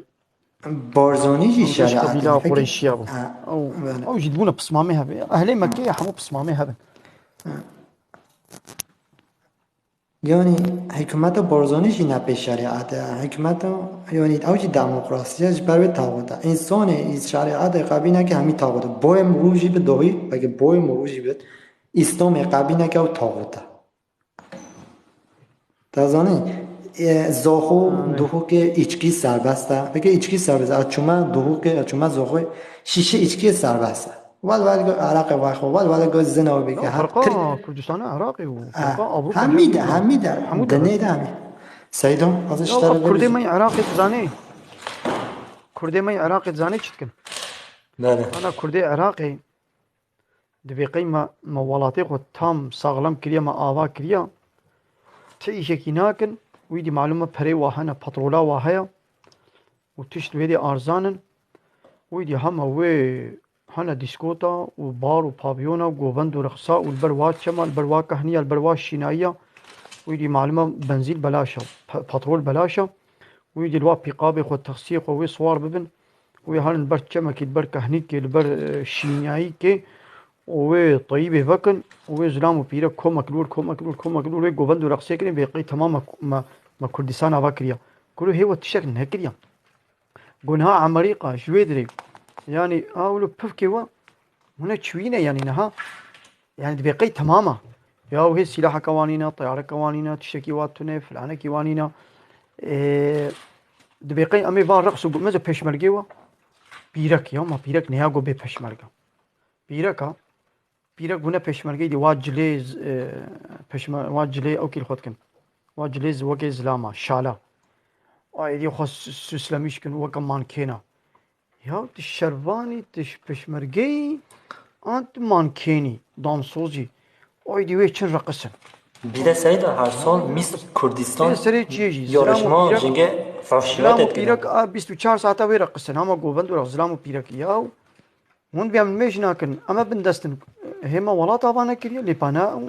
Barzanî jî ew ji şerîetê qebîla Qureyşiya bû. Ha, ew, belê. Ew jî dibûne pismamê hebe. Ehlê Mekkeyê hemû pismamê hebin. Ha. Yanî hikûmeta Barzanî jî ne pê şerîet e. Hikûmeta, yanî ew jî demokrasî ye, ji ber wê taxût e. Însanê î şerîetê qebîl neke hemî taxût e. Boyê mirov jî bi dohî, weke boyê mirov jî bi Îslamê qebîl neke ew taxût e. Te zanî, e, zaxo, Hmm. duhokê îçkî serbest e. Weke îçkî serbest e. Ez çûme duhokê, ez çûme zaxoyê, şîşe îçkiyê serbest e. Wel wel go Iraqê vexwe, wel wel go zina wê bike. Ya, Ha, ferqa Tirk-, Kurdistana Iraqê û Ha, ferqa Ewropa hemî de, hemî de, hemî de. Hemû de. Dinê de hemî. Seydo, ez Ya, ji te re bak, Kurdê bibêjim. me Iraqê dizanê. Kurdê me Iraqê dizanê çi dikin? Bele. Ana Kurdê Iraqê dibê qey me, me welatê xwe tam saxlem kiriye, me ava kiriye. Ti îşekî nakin, wî dî malûm e perê wa hene, petrola wa heye û tişt wê dê arzan in. Wî dî hema wê hene dîskota û bar û paviyona, govend û rexsa û li ber wa çema, li ber wa kehniya, li ber wa şînayiya. Wî dî malûm e benzîn belaş e, pe-, petrol belaş e. Wî dî li wa pîqabê xwe, taksiyê xwe wê siwar bibin. Wê herin li ber çemekê, li ber kehnîkê, li ber, e, şînayîkê û wê teyîbê vekin û wê zilam û pîrek komek li wir, komek li wir, komek li wir, wê govend û rexsê kirin, vê qey temam me, me, me Kurdistan ava kiriya. Kuro hê we tiştek nekiriya. Gunha Amerîka ji wê dirê. Yanî, a wilo pivkê we, hûn e çiwî ne, yanî niha. Yanî dibê qey temam e. Ya wê sîlaheke wanîne, teyareke wanîne, tiştekî wa tune, filanekî wanîne. Ê, dibê qey em ê van reqs û gu-, meze pêşmergê we. Pîrek ya, ma pîrek neya go bê pêşmerge. Pîreka, pîrek bûne pêşmergeyî dî, wa cilê z-, e, pêşme-, wa cilê ew kî li xwe dikin. Wa cilê z-, wekê zilama, şala. Wa êdî xwe s-, süslemîş kin, weke mankêna. Ya tu şervanî, tu ji pêşmergeyî, an tu mankênî, dansozî. Oy dî wê çin reqisin. Bir de Seydo her sol Miss Kurdistan Ê serê çiyê jî, zilam û yarışma pîrek, jingê zilam û fahşiyat pîrek etkiler. A bîst û çar saeta wê reqisin. Hema govend û req zilam û pîrek. Ya hûn dibê em nimêj nakin. Em e bindest in. Hê me welat ava nekiriye, lê pana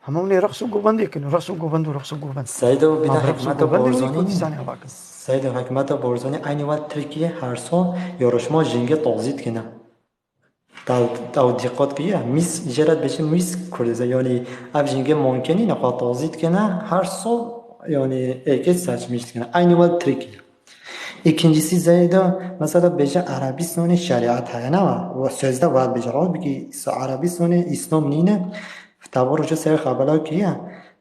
Hema hûn ê reqs û govendê kin, reqs û govend û reqs û govend. Seydo, bir de Ma bi reqs û hikmeta govendê wî Barzanî, Kurdistanê ava kin. Seydo, hikmeta Barzanî aynî wext Tirkiye her sal yarışma jingê tazî dikine. Taw, taw dîqat kiriye, Miss, jê re dibêjin Miss Kurdistan, yanî ev jingê mankênî ne xwe tazî dikine, her sal, yanî êkê seçmîş dikine. Aynî wext Tirkiye. Îkincisi Seydo, mesela bêje Erebistanê şerîet heye, ne wa? Wa sözde wa bêje, rast bikî, Su-, Erebistanê Îslam nîne, tevaro ji ser xebela kiriye,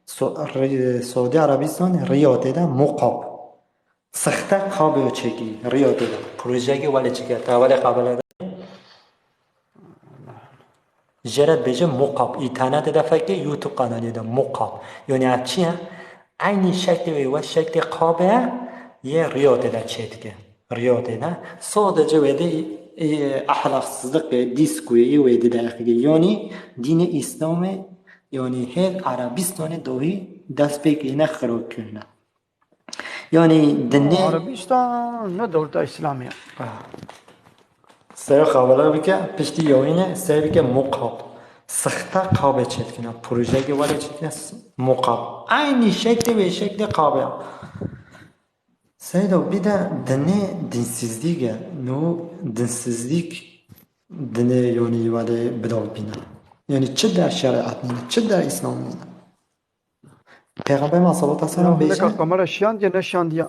Su-, Ri-, Suudi Erebistan Riyadê de muqab. Sixte qabê o çekî, Riyadê de. Projeyekê welê çike, te welê xebela de. Jê re dibêje muqab. Înternetê de fekê YouTube kanalê de muqab. Yanî ev çi ye? Eynî şeklê wê wek şeklê qabê ye, yê Riyadê de çêdike. Riyadê de. Sadece wê de, e, ahlaksızlık, e, diskoyê wê de derxike. Yanî dînê Îslamê, yanî hêl Erebistanê dohî dest pê kirine xirab kirine. Yanî dinê Erebistan ne dewleta Îslamê ye. Sero xabela bike, piştî yawîne, sero bike muqab. Sixte qabê çêdikine, projeyekê welê çêdikine, s-, muqab. Eynî şeklê wê şeklê qabê. Seydo, bir de dinê dinsizlik e. No dinsizlik dinê yonî welê bidal bîne. Yanî çi der şerîet nîne, çi der Îslam nîne. Pêxember me salata Ya, selam hineka bêje. Kamera şiyandiye, neşandiye.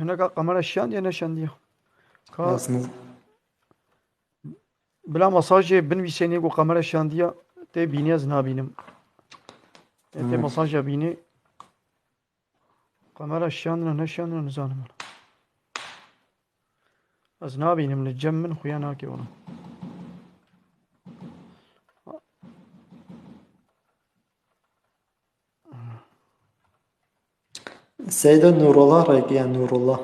Hineka kamera şiyandiye, neşandiye. Ka Resmi. Bila mesajê binivîsênê ku kamera şiyandiye, tê bînî ez nabînim. Ê tê Hmm. mesaja bînî. Kamera şiyandine, neşiyandine nizanim wala. Ez nabînim, li cem min xuya nake wala. Seyda Nurullah rêkiya Nurullah.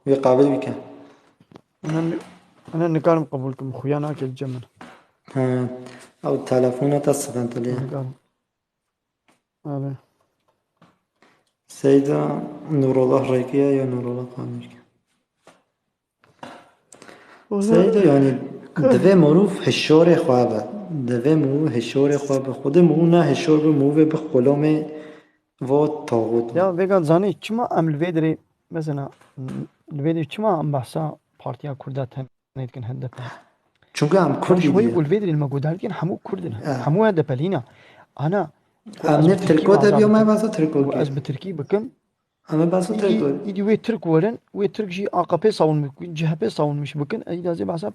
Wî qabil bike. Ana, ana nikarim qebûl kim, xuya nake li cem min. He, ew telefona te sıkıntılı ya. Nikarim. Abi. Seyda Nurullah rêkiya ya Nurullah qabil bike. Wala Seyda, yanî, divê mirov hişorê xwe be. Divê mirov hişorê xwe be. Xwedê mirov ne hişor be, mirov ê bi xulamê va taxût. Ya, vêga zanî, çima em li vê dirê, mesela, li vê dirê çima em behsa Partiya Kurda tenê dikin, H D P? Çunku em Kurdî Ji wê diye. Û li vê dirê me guhdar dikin, hemû Kurd in. Eh. Hemû H D P lî ne. Ana, Em ne Tirko de biyo me behsa Tirko kir. Ez bi Tirkî bikim. Em ê behsa Tirko. Îdî wê Tirk werin, wê Tirk jî A K P savunmuş bikin, C H P savunmuş bikin. Îdî ez ê behsa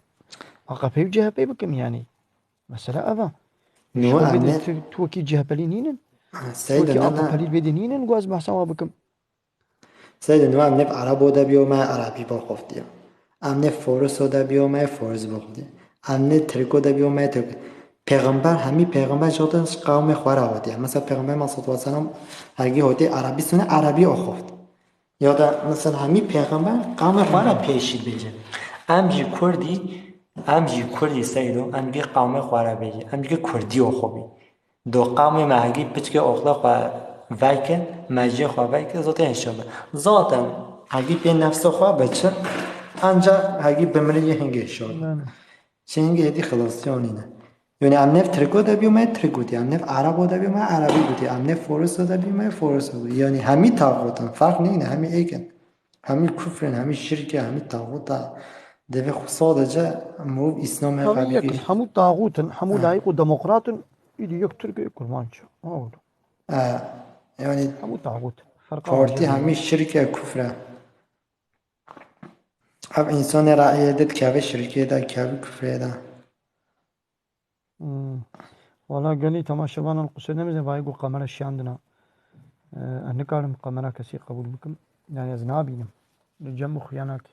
A K P û C H P bikim yani. Mesela ev e. No, em ne. Tu wekî C H P'lî nînin. Tu wekî A K P'lî vê de nînin, gu ez behsa wa bikim. Seyde, no, em ne Erebo de biyo me Erebî bo xoftiye. Em ne Foriso de biyo me Foris bo xoftiye. Em ne Tirko de biyo me Tirk. Pêxember, hemî pêxember jotin qewmê xwe re hotiye. Mesela Pêxember ma sallallahu aleyhi ve sellem hergî hotê Erebî sone Erebî o xoft. Ya da mesela hemî pêxember qewmê xwe re pêşî dibêje. Em jî Kurdî, em jî Kurdî Seydo, em jî qewmê xwe re bêje. Em jî Kurdî o xwe bî. Do qewmê me hegî piçkê oxlê xwe vekin, mejiyê xwe vekin, zotê hişo be. Zaten hegî pê nefsê xwe be çi, anca hegî bimrî yê hingê hişo be. Çi hingê hêdî xilasiya nîne. Yani em nev Tirko de biyo me Tirk gotî, em nev Erebo de biyo me Erebî gotî, em nev Foriso de biyo me Foriso gotî. Yani hemî taxotan, ferq nîne, hemî êk in. Hemî kufr in, hemî şirk e, hemî taxût e. Divê xwe sadece mov Îslamê Hemî yek in, qebîlkir. Hemû taxût in, hemû Ha. layîq û demokrat in, îdî yek Tirk, yek Kurmanc. Oğlum. E, yani Hemû taxût. Ferqa partî hemî şirk e, kufr e. Ev însanê re'yê de dikeve şirkê de, dikeve kufrê de. Hmm. Wala gelî temaşevanan qusur nemizin vayê ku kamera şiyandina. Ee, ez nikarim kamera kesî qebûl bikim. Yani ez nabînim. Li cem û xiyanakî.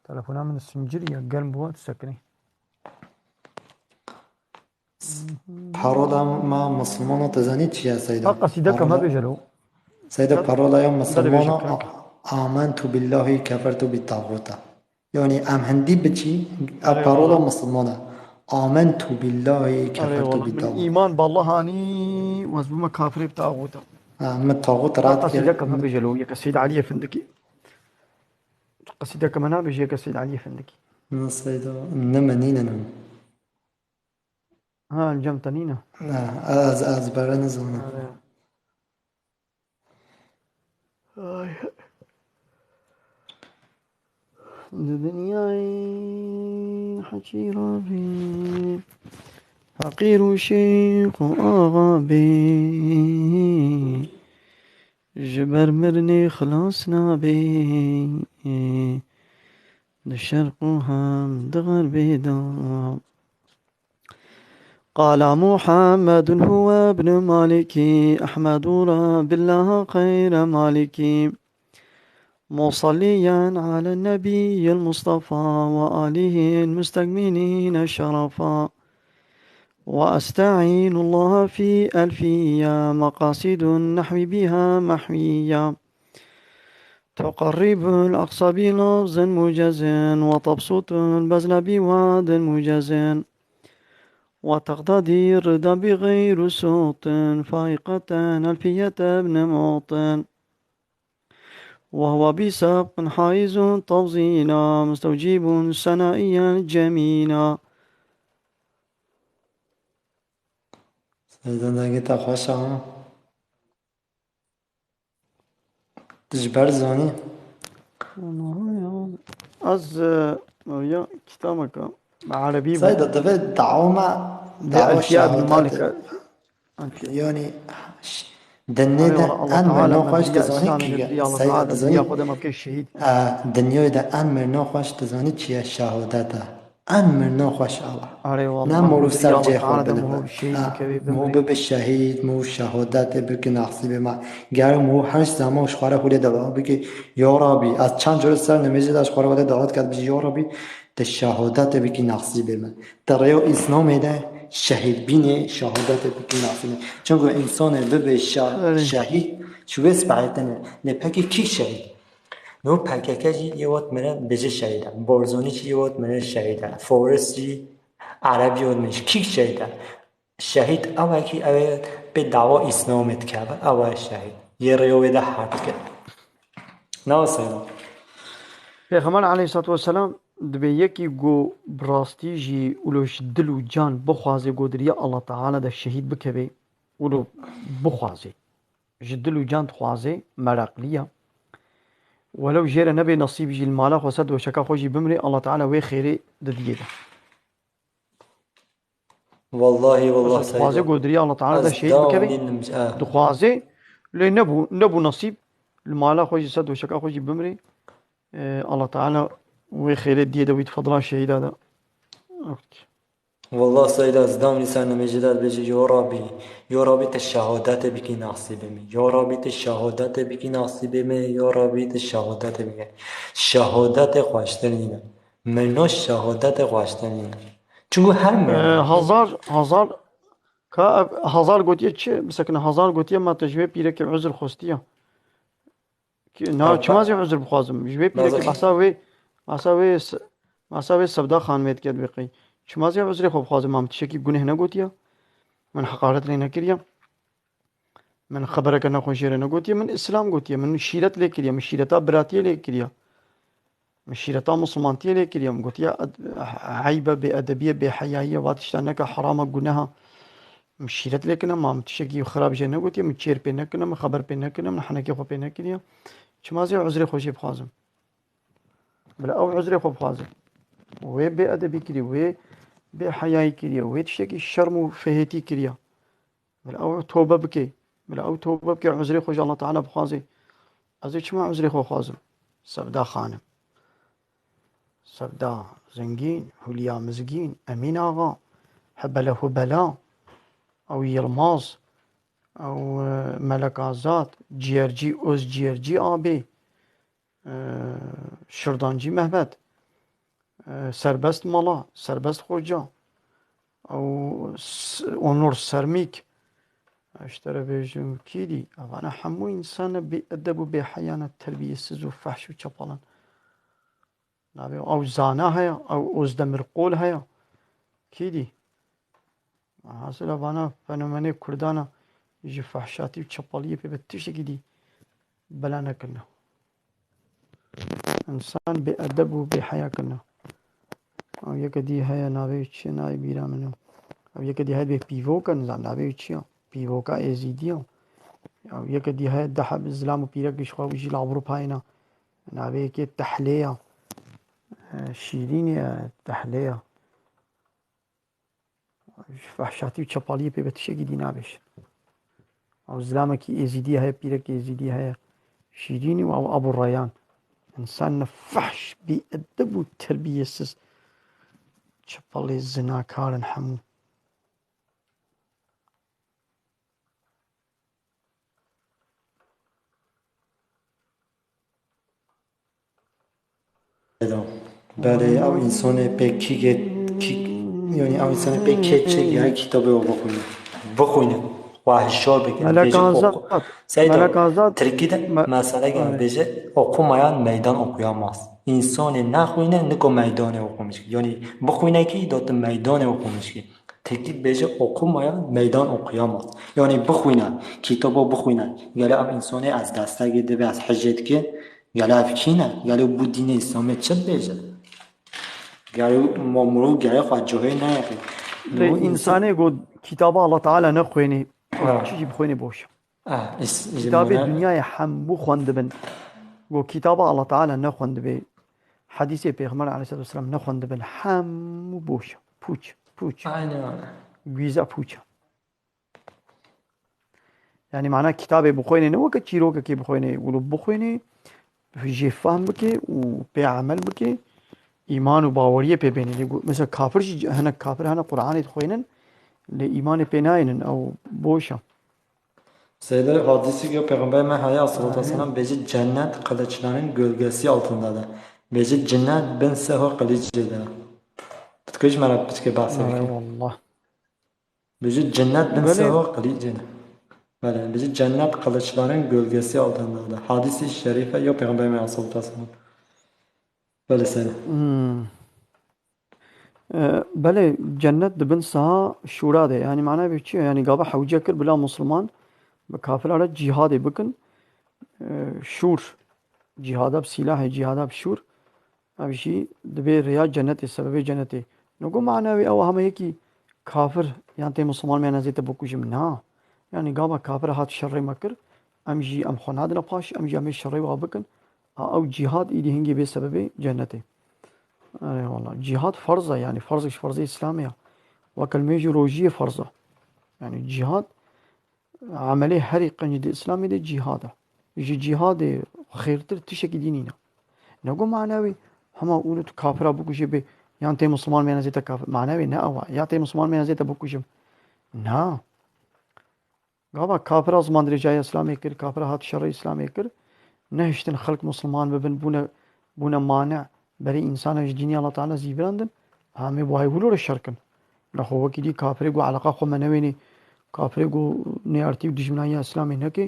Telefona min sincirî ya germ bû, tu sekinî. Parola ma Musulmana te zanî çi ye Seyda? Ha, qesîdeke me Parola bêje lo. Seyda, parola ya Musulmana, "Amentu billahi kefertu bi tağuta." Yani em hindî biçî, ev parola Musulmana. "Amentu billahi kefertu bi tağuta." Îman bi Allah anî û ez bûme kafirê bi tağuta. Ha, min tağut red kir. Qesîdeke me bêje lo, yeke Seyd Aliyê Findikî. Qesîdeke me nabêje, yeke Seyd Aliyê Findikî. Na Seyda, ne me nîne ne. Ha, cem te nîne. Na, ez, ez bere nizanim. Ay. Di dinyayê heqîra bê, feqîr û şêx û axa bê, ji ber mirinê xilas nabê, di şerq û hem di xerbê de. قال محمد هو ابن مالك، أحمد رب الله خير مالك، مصليا على النبي المصطفى وآله المستكملين شرفا، وأستعين الله في ألفية، مقاصد النحو بها محوية، تقرب الأقصى بلفظ موجز، وتبسط البذل بوعد موجز، وتقتضي الرضا بغير سخط، فائقة ألفية ابن موطن، وهو بسبق حائز تفضيلا، مستوجب ثنائيا جميلا. Seyda, dengê te xweş e, ha? Tu ji ber zanî? Ez, e, ya kitabeke bi erebî bû. Seyda, divê dawa me, Dê dawa Elfiya Ibn Malik, şehadet. Elfiya. Yani, ş-, dinyê de en mirna xweş tu zanî kî ye? Seyda, tu zanî? E, dinyayê de en mirna xweş tu zanî çi ye? Şehadet e. En mirna xweş Allah. Arê wallah, ne mor û ser cê xwe bilive. Ha, mor bibe şehîd, mor şehadetê bike nasîbê me. Ger mor her zaman ji xwe re hûlê dua bike, ya Rabî, ez çend cure ser nimêjê de ji xwe re wede dua diket, bijî, ya Rabî, te şehadetê bikî nasîbê me. Te rêya Îslamê de şehîd bînê, şehadetê bikî nasîbê. Çunku însanê bibe şe-, şehîd, ji wê spehêtine. Lê pekî kî şehîd? No P K K jî yê wat mire bêje şehîd e. Barzanî jî yê wat mire şehîd e. Foris jî, Ereb jî wat mire. Kî şehîd e? Şehîd ew e kî ew ê pê dawa Îslamê dikeve. Ew e şehîd. Yê rêya wê de her dike. Ne wisa ye? Pêxember aleyhissalatu vesselam dibê yekî ku bi rastî jî wilo ji dil û can bixwaze ku di riya Allah Teala de şehîd bikeve, wilo bixwaze. Ji dil û can dixwaze, meraqlî ya. Welew jê re nebe nesîb jî li mala xwe ser doşeka xwe jî bimrê, Allah Teala wê xêrê didiyê de. Wallahî, wallah, Seyda. Dixwaze ku di riya Allah Teala de şehîd bikeve. Dixwaze, lê nebû, nebû nesîb. Li mala xwe jî ser doşeka xwe jî bimrê. Ee, Allah Teala wê xêrê diyê de wî di fedla şehîda de. Wallah Seyda, ez dam nîsa nimêjê de dibêjî, yo Rabî, yo Rabî, tu şehadetê bikî nasîbê min. Yo Rabî, tu şehadetê bikî nasîbê min. Yo Rabî, tu şehadetê bikî. Şehadetê xweştir nîne. Min no şehadetê xweştir nîne. Çunku her Ee, Hazar, Hazar, ka ev Hazar gotiye çi? Bisekine Hazar gotiye, ma te ji wê pîrekê uzr xwestiye. Ki, na, çima zî uzr bixwazim? Ji wê pîrekê behsa wê, behsa wê se-, behsa wê Sevda Xanimê dike dibê qey. Çima zî uzrê xwe bixwazim? Ma min tiştekî guneh negotiye? Min heqaret lê nekiriye? Min xebereke nexweş jê re negotiye? Min Îslam gotiye, min şîret lê kiriye, min şîreta biratiyê lê kiriye. Min şîreta misilmantiyê lê kiriye, min gotiye, ed-, eybe, bêedebiyê, bêheyayiyê, va tişta neke, herama, guneha. Min şîret lê kine, ma min tiştekî xirab jê negotiye, min çêr pê nekine, min xeber pê nekine, min henekê xwe pê nekiriye. Çima zê uzrê xwe jê bixwazim? Bila ew uzrê xwe bixwaze. Wê bêedebî kiriye, wê bêheyayî kiriye, wê tiştekî şerm û fehêtî kiriye. Bila ew tobe bike. Bila ew tobe bike, uzrê xwe ji Allah Teala bixwaze. Ez ê çima uzrê xwe xwazim? Sevda Xanim. Sevda Zengîn, Hulya Mizgîn, Emîn Axa, Hebele Hubela, ew Yilmaz, ew, e, Melek Azad, Ciyercî Oz, Ciyercî Abê, e, Şirdancî Mehmet, e, Serbest Mala, Serbest Xoca, ew S-, Onur Sermîk, e, ji te re bêjim kî dî? Evana hemû însan e bêedeb û bêheya ne, terbiyesiz û fehş û çapalan. Navê ew Zana heye, ew Ozdemir Qol heye. Kî dî? Hasil e, vana fenomenê Kurdan e, ji fehşatî û çepaliyê pê ve tiştekî dî bela nekirine. Însan bêedeb û bêheya kirine. Ew yeke dî heye, navê wî çi ye? Nayê bîra min e. Ew yeke dî heye, bê pîvoke, nizam navê wî çi ye? Pîvoka Êzîdî ye. Ew yeke dî heye, deh heb zilam û pîrek ji xwe jî li Ewropayê ne. Navê yekê Tehlê ye. E, Şîrînê ye, Tehlê ye. Ji fehşatî û çepaliyê pê ve tiştekî dî nabêjin. Ew zilamekî Êzîdî heye, pîrekî Êzîdî heye, Şîrînî û ew Ebû Reyan. Însan ne fehş, bêedeb û terbiyesiz. Çepalê zinakar in hemû. Belê, ew însonê pê kî gê-, kî, yanî ew însonê pê kê çi, ya kitabê o bixwîne. Bixwîne. Xwe hişar bikin. Melek Bêje Azad, oku-, Seyda, Melek Azad, Tirkî de me-, mesele gel, evet. Bêje, okumayan meydan okuyamaz. Însonê nexwîne, niko meydanê okumîş kî. Yanî bixwîne kî, da tu meydanê okumîş kî. Tirkî dibêje, okumayan meydan okuyamaz. Yanî bixwîne, kitaba bixwîne. Gele ev însonê ez destegê dibe, ez hicê dike. Gele ev kî ne? Gele bû dînê Îslamê çi dibêje? Gele ma mirov gele xwe cihê neyexê. Lê însanê got kitaba Allah Teala nexwênî, çi jî bixwênî boş e. Ah, is-, Kitabê mane- dinyayê hemû xwendibin. Got kitaba Allah Teala nexwendibê. Hedîsê Pêxember aleyhisselatu vesselam nexwendibin. Hemû boş e. Pûç, pûç. Aynen öyle. Gwîza pûç e. Yani mana kitabê bixwênê, ne weke çîrokekê bixwênê. Wilo bixwênê, jê fehm bike û pê emel bike, îman û baweriyê pê bênê. Lê got, mesela kafir jî, hinek kafir hene Qur'anê dixwênin, lê îmanê pê nayênin, ew boş e. Seyda, hadîsî ya Pêxember me heye, aleyhissalatu vesselam, bêje, "Cennet kılıçların gölgesi altındadır." Bêje, "Cennet bin seho qilîcê de." Pitkoj me re piçke bahse bike. Eyvallah. Bêje, "Cennet bin Belê. seho qilîcê de." Belê, bêje, "Cennet kılıçların gölgesi altındadır." Hadîsî şerîfe ya Pêxember me, aleyhissalatu vesselam. Belê, Seyda. Hmm. E, belê, cennet di bin saha şûra de. Yani mana vê çi ye? Yani gava hewce kir bila Musulman bi kafira re cîhadê bikin. E, şûr, cîhada bi sîlahê, cîhada bi şûr. Ev jî dibê rêya cenetê, sebebê cenetê. Nigo mana wê ew heme yekî kafir yan tê Musulman me, yan ez ê te bikujim. Na. Yani gava kafir hat şerê me kir, em jî em xwe nadine paş, em jî em ê şerê wa bikin. A, ew cîhad îdî hingê bê sebebê cenetê. Eyvallah. Cîhad ferz e, yani ferz ji ferzê Îslamê ya. Weke nimêj û rojiyê ferz e. Yani cîhad, emelê herî qenc di Îslamê de cîhad e. Ji cîhadê xêrtir tiştekî dî nîne. Ne ku mana wê hema û tu kafira bikujê bê, yan tê Misliman meyne zê te kafir. Mana wê ne ew e. Ya tê Misliman meyne zê te bikujim. Na. Gava kafira ziman dirêjaya Îslamê kir, kafira hat şerê Îslamê kir, nehiştin xelk Misliman bibin, bûne, bûne mane berê însana ji dînê Allah Teala zîvirandin, em ê bi wayê wilo re şer kin. Lexwe wekî dî kafirê ku eleqa xwe me newênê, kafirê ku nêartî û dijminayiya Îslamê neke,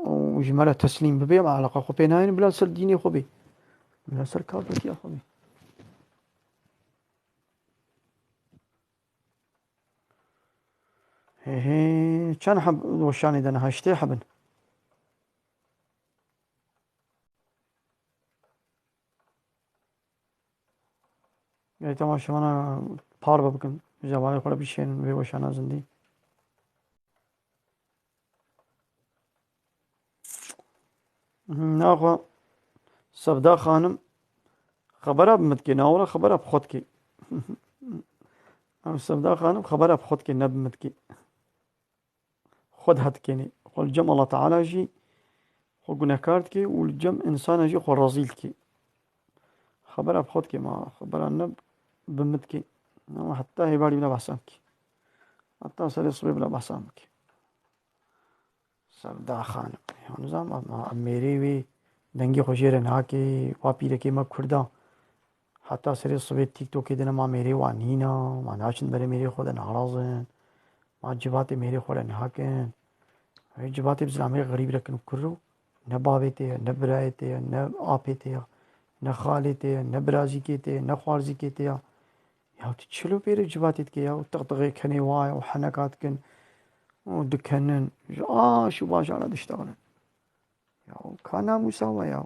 û ji me re teslîm bibe, em eleqa xwe pê nayên, bila ser dînê xwe bê. Bila ser kafirtiya xwe bê. Hê hê, çend heb weşanê de ne? Heştê heb in. Gerek temaşevana parve bikin. Ji hevalê xwe re bişênin vê weşana zindî. Naxwe Sevda Xanim xebera bi min dikê, navora xebera bi xwe dikê. Em Sevda Xanim xebera bi xwe dikê, ne bi min dikê. Xwe dihe dikenê. Xwe li cem Allah Teala jî xwe gunehkar dikê û li cem însana jî xwe rezîl dikê. Xebera bi xwe dikê, ma xebera ne bi min dikê. Ama heta hêbarî bila behsan bikê. Heta serê sibê bila behsan bikê. Sevda Xanim. Ya nizam, ma em mêrê wê dengê xwe jê re nakê, wa pîrekê me Kurda. Heta serê sibê TikTokê de ne ma mêrê wan nîna, ma naçin berê mêrê xwe de narazin. Ma civatê mêrê xwe re nakin. Wê civatê bi zilamê xerîb re kin kuro. Ne bavê tê ye, ne birayê tê ye, ne apê tê ye, ne xalê tê ye, ne birazîkê tê ye, ne xwarzîkê tê ye. Ya tu çilo pêre civatê dike ya, û tiqtiqê kenê wa ye, û heneka dikin, û dikenin, ji aş û bajara diştexilin. Ya ka namûsa we ya.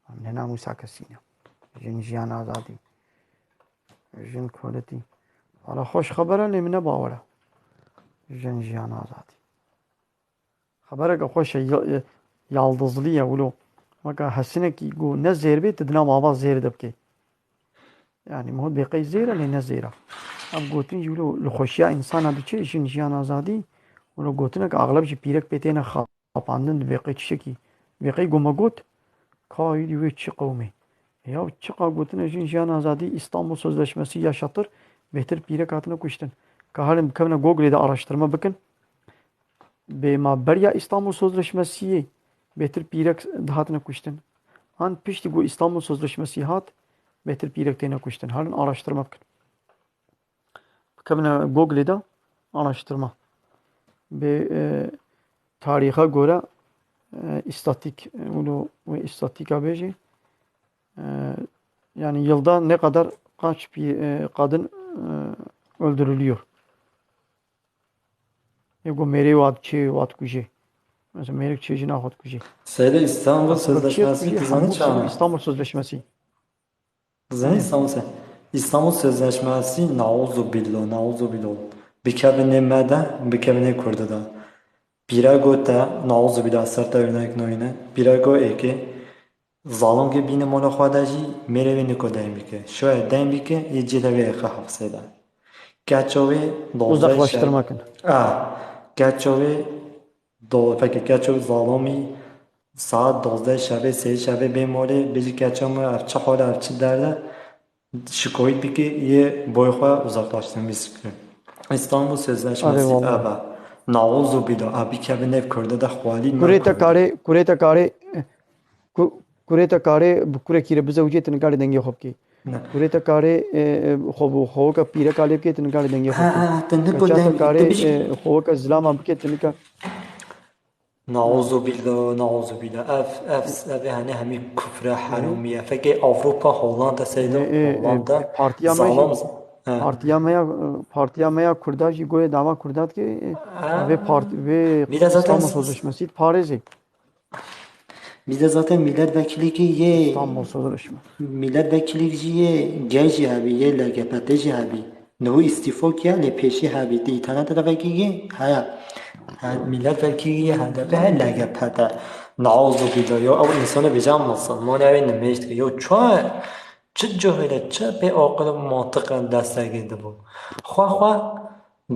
Em ne namûsa kesî ne. Jin jiyan azadî. Jin koletî. Hala xweş xeber e, lê min ne bawer e. Jin jiyan azadî. Xebereke xweş e, ya-, yaldizlî ye wilo. Weke hesinekî ku ne zêr bê, tu di nav ava zêr de bikê. Yani, mihot bêqey zêr e, lê ne zêr e. Ev gotin jî wilo li xweşiya însana diçe, jin jiyan azadî, wilo gotinek axleb jî pîrek pê têne xapandin, di bêqey tiştekî, bêqey ku me got, ka îdî wê çi qewimê. Ya çiqa gotine jin jiyan azadî, İstanbul Sözleşmesi yaşatır, bêtir pîrek hatine kuştin. Ka herin bikevine Google de araştirme bikin. Bê ma beriya İstanbul Sözleşmesiyê bêtir pîrek dihatine kuştin. An piştî ku İstanbul Sözleşmesi hat, bêtir pîrek têne kuştin. Herin araştirme bikin. Bikevine Google de araştirme. Bê, e, tarihe göre, e, istatik, e, wilo wê istatika bêjî, e, yani yılda ne kadar kaç bir, e, kadın, e, öldürülüyor? Ê ku mêrê wat çê wat kujê. Mesela mêrik çê jina xwe dikujê. Seyde İstanbul Aslında çê Sözleşmesi kujê tu zanî hemû çawa? İstanbul Sözleşmesi. Tu zanî Hı. İstanbul Se-, İstanbul Sözleşmesi nauzu billah, nauzu billah. Bikevine me de, bikevine Kurdi de. Pîrego te, nauzu billah, ser te örnek noyne. Pîrego êkê, Zalomkê bîne mola xwe de jî mêrê wê niko deyn bike. Şoye deyn bike, yê cê de wê êxe hepsê de. Keço wê dozdeh Uzaklaştırma şev-, kin. A, keço wê do-, peki keço zalomî saet dozdeh şevê, sê şevê bê molê, bêjî keço min ev çi hol e, ev çi derd e, şikoyît bike, yê boy xwe uzaklaştırmış bike. İstanbul Sözleşmesi Arê vallahi. Ev e. Nauzu billah, a bikeve nev Kurde de xwalî Kurê te karê, kurê te karê, ku-, kurê te karê bi kurekî re bizewicê, tu nikarî dengê xwe bikî. Ne. Kurê te karê, e, e, xwe bi xewika pîreka lê bikê, tu nikarî dengê xwe Ha, bikî. Ha, tu niko Keça te deng-, karê, tu bişkî. E, xewika zilama bikê, tu nika-, Nauzu billah, nauzu billah. Ev, ev, ev, yani hemî kufre, herûmiye. Fekê Avrupa, Hollanda, seyda E, e, e, Hollanda, partiya me jî, zalom, he. Partiya me ya, e, partiya me ya Kurda jî goyê dava Kurda dike, e, Ha. Vê part-, vê Bir de zaten İstanbul Sözleşmesi parêzê. Bir de zaten milletvekili ki ye, İstanbul Sözleşmesi. Milletvekili ki ye, gel jî hebî, ye L G B T jî hebî. Niho îstîfo kiya, lê pêşî hebî. Ti înternetê de vekî ye, haya. Ha, milletvekili ye, H D P, he L G B T. Nauzu billah, yo, ew insana bêja Musulman, ew nimêj dike. Yo, çawa Çi cihê de, çi pê aqil û mantiq e destê dibû. Xwe xwe,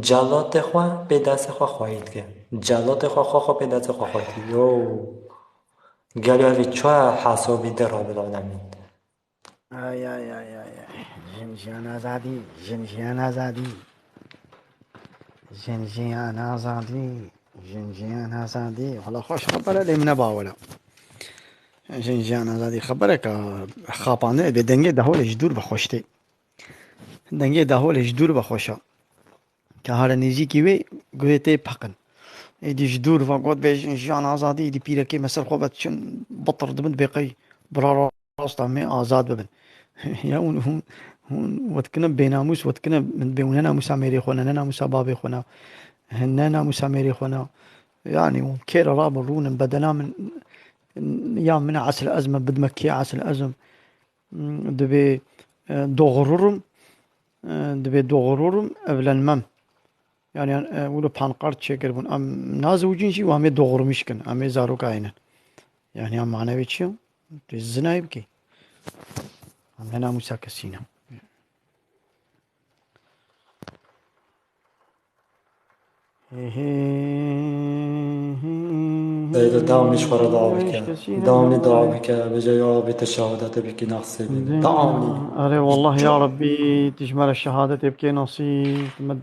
celatê xwe pê destê xwe xweyî dike. Celatê xwe xwe xwe pê destê xwe xweyî dike. Yo. Gelo evî çi hesabî de Rabbil Alemîn. Ay, ay, ay, ay, ay. Jin jiyan azadî, jin jiyan azadî. Jin jiyan azadî, jin jiyan azadî. Wala xweş xeber e, lê min neba wela. Jin jiyan azadî xebereke xapandin, ê bê dengê dahol ji dûr ve xweş tê. Dengê dahol ji dûr ve xweş e. Ke here nêzîkî wê, guhê tê peqin. Êdî ji dûr ve got bê jin jiyan azadî, êdî pîrekê me ser xwe ve diçin, bitir dibin, dibê qey bira rast a me azad bibin. Ya hûn, hûn, hûn we dikine bênamûs, we dikine, min dibê hûn ne namûsa mêrê xwe ne, ne namûsa bavê xwe ne, ne namûsa mêrê xwe ne. Yani hûn kê re rabin rûnin bedena min, ya min e esil ezm e, bidime kê esil ezm. Dibê, e, doğrurum, e, dibê doğrurum, evlenmem. Yani, e, wilo pankart çêkiribûn. Em nazewicîn jî û em ê doğurmîş kin. Em ê zaroka hênin. Yani, em manevê çi ye? Tu zinayê bikî. Em ne namûsa kesî ne. Seyda, dawamî ji xwe re dua bike. Dawamî dua bike. Bêje, ya Rabî, tu şehadetê bikî, nexsê bîne. Dawamî. Erê, wallah, ya Rabbî, tu ji me re şehadetê bikê nasîb. Me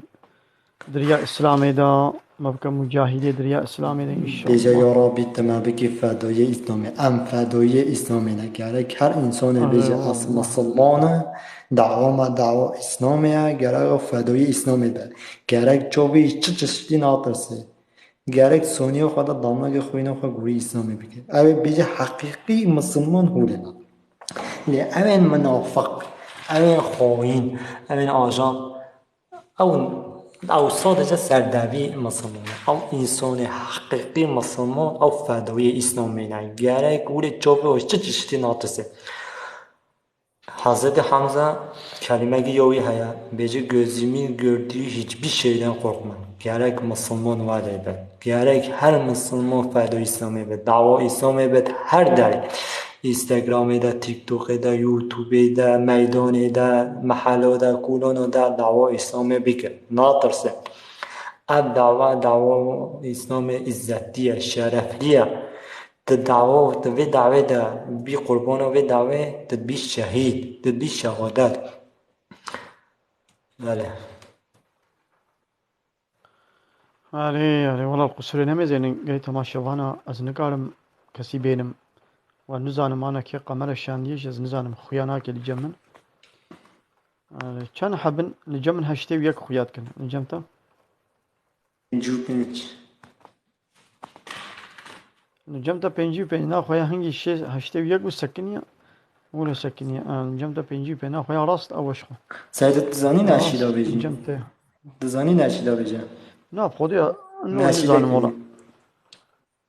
di riya Îslamê de, me bike mucahîdê di riya Îslamê de, înşallah. Bêje, ya Rabî, tu me bikî fedoyê Îslamê. Em fedoyê Îslamê ne. Gerek her însanê bêje, ez misilman e, dawa me dawa Îslamê ye, gerek fedoyê Îslamê be. Gerek çavê çi tiştî natirsê. Gerek soniyê xwe de damegê xwînê xwe gorî Îslamê bike. Ew ê bêje heqîqî misilman hûlê ne. Lê ew ên minafiq, ew ên xayîn, ew ên ajan, ew, ew sadece serdevî misilman e. Ew însanê heqîqî misilman, ew fedoyê Îslamê ne. Gerek hûlê çavê xwe çi tiştî natirsê. Hazreti Hamza kelimekî ya wî heye, bêje, gözümün gördüğü hiçbir şeyden korkmam. Gerek misilman were be. Gerek her misilman fedo Îslamê be. Dawa Îslamê be her derê. Instagramê de, TikTokê de, YouTubeê de, meydanê de, mehelo de, kolona de dawa Îslamê bike. Natirse. Ev dawa, dawa Îslamê îzzetî ye, şereflî ye. Di dawa, di vê dawê de bî qurbana vê dawê, di bî şehîd, di bî şehadet. Belê. Erê, erê, wela qusurê nemêzênin, gey temaşevana, ez nikarim kesî bênim. We nizanim ana kê qemere şandiye jî ez nizanim, xuya nake li cem min. Erê, çend hebin? Li cem min heştê û yek xuya dikin. Li cem te? Pêncî û pênc. Li cem te pêncî û pênc, naxwe ya hingî şê heştê û yek û sekiniye. Wilo sekiniye. Em, li cem te pêncî û pênc, naxwe ya rast ew weş xwe. Seyda, tu zanî neşîda bêjî? Li cem te. Tu zanî neşîda bêje? Na, xwedê ya, no, nizanim wala.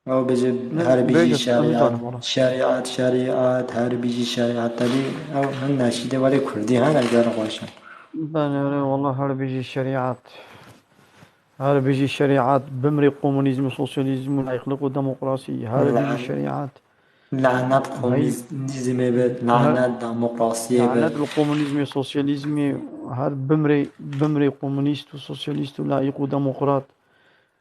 Ew bêje, her bijî şerîat, şerîat, şerîat, her bijî şerîat. Tevî ew hin neşîde welê kurdî hene, gelek xweş e. Ben, wala her bijî şerîat. Her bijî şerîat, bimrê komunîzm û sosyalîzm û layîqlik û demokrasî. Her bijî şerîat. Lanet komunîzmê be, lanet demokrasiyê be. Lanet li komunîzmê, sosyalîzmê, her bimrê, bimrê komunîst û sosyalîst û layîq û demokrat.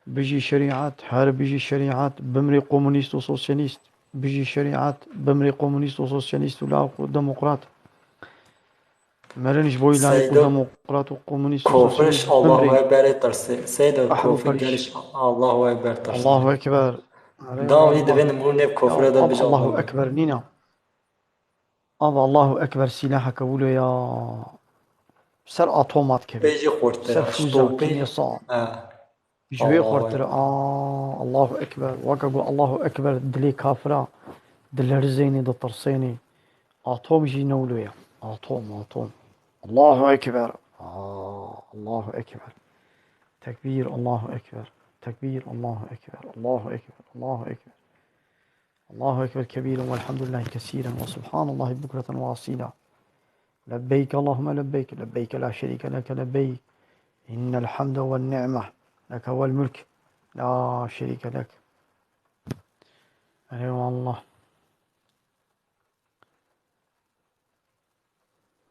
Bijî şerîat, her bijî şerîat, bimrê komunîst û sosyalîst. Bijî şerîat, bimrê komunîst û sosyalîst û layîq û demokrat. Merin ji bo layîq û demokrat û komunîst û sosyalîst. Seydo, kofir ji Allahu Ekberê tirsê. Seydo, kofir gel ji Allahu Ekber tirsê. Allahu Ekber. Dawî divê nimrû nêv kofire de bêje Allahu Ekber. Nîna. Ava Allahu Ekber sîlaheke wilo ya ser atoma dikeve. Pê jî xurtir e. Ser fûza kîmyesa. Ji wê xurtir e. Aa, Allahu Ekber. Weke got Allahu Ekber, dilê kafira dilerizênê, ditirsênê. Atom jî ne wilo ye. Atom, atom. Allahu Ekber. Aa, Allahu Ekber. Tekbîr, Allahu Ekber. Tekbîr, Allahu Ekber. Allahu Ekber. Allahu Ekber. Allahu Ekber kebîren velhamdülillahi kesîren ve subhanallahi bukreten ve asîla. Lebbeyk Allahümme lebbeyk, lebbeyk la şerîke leke lebbeyk. İnnel hamde ven ni'me leke vel mülk. La şerîke lek. Eyvallah.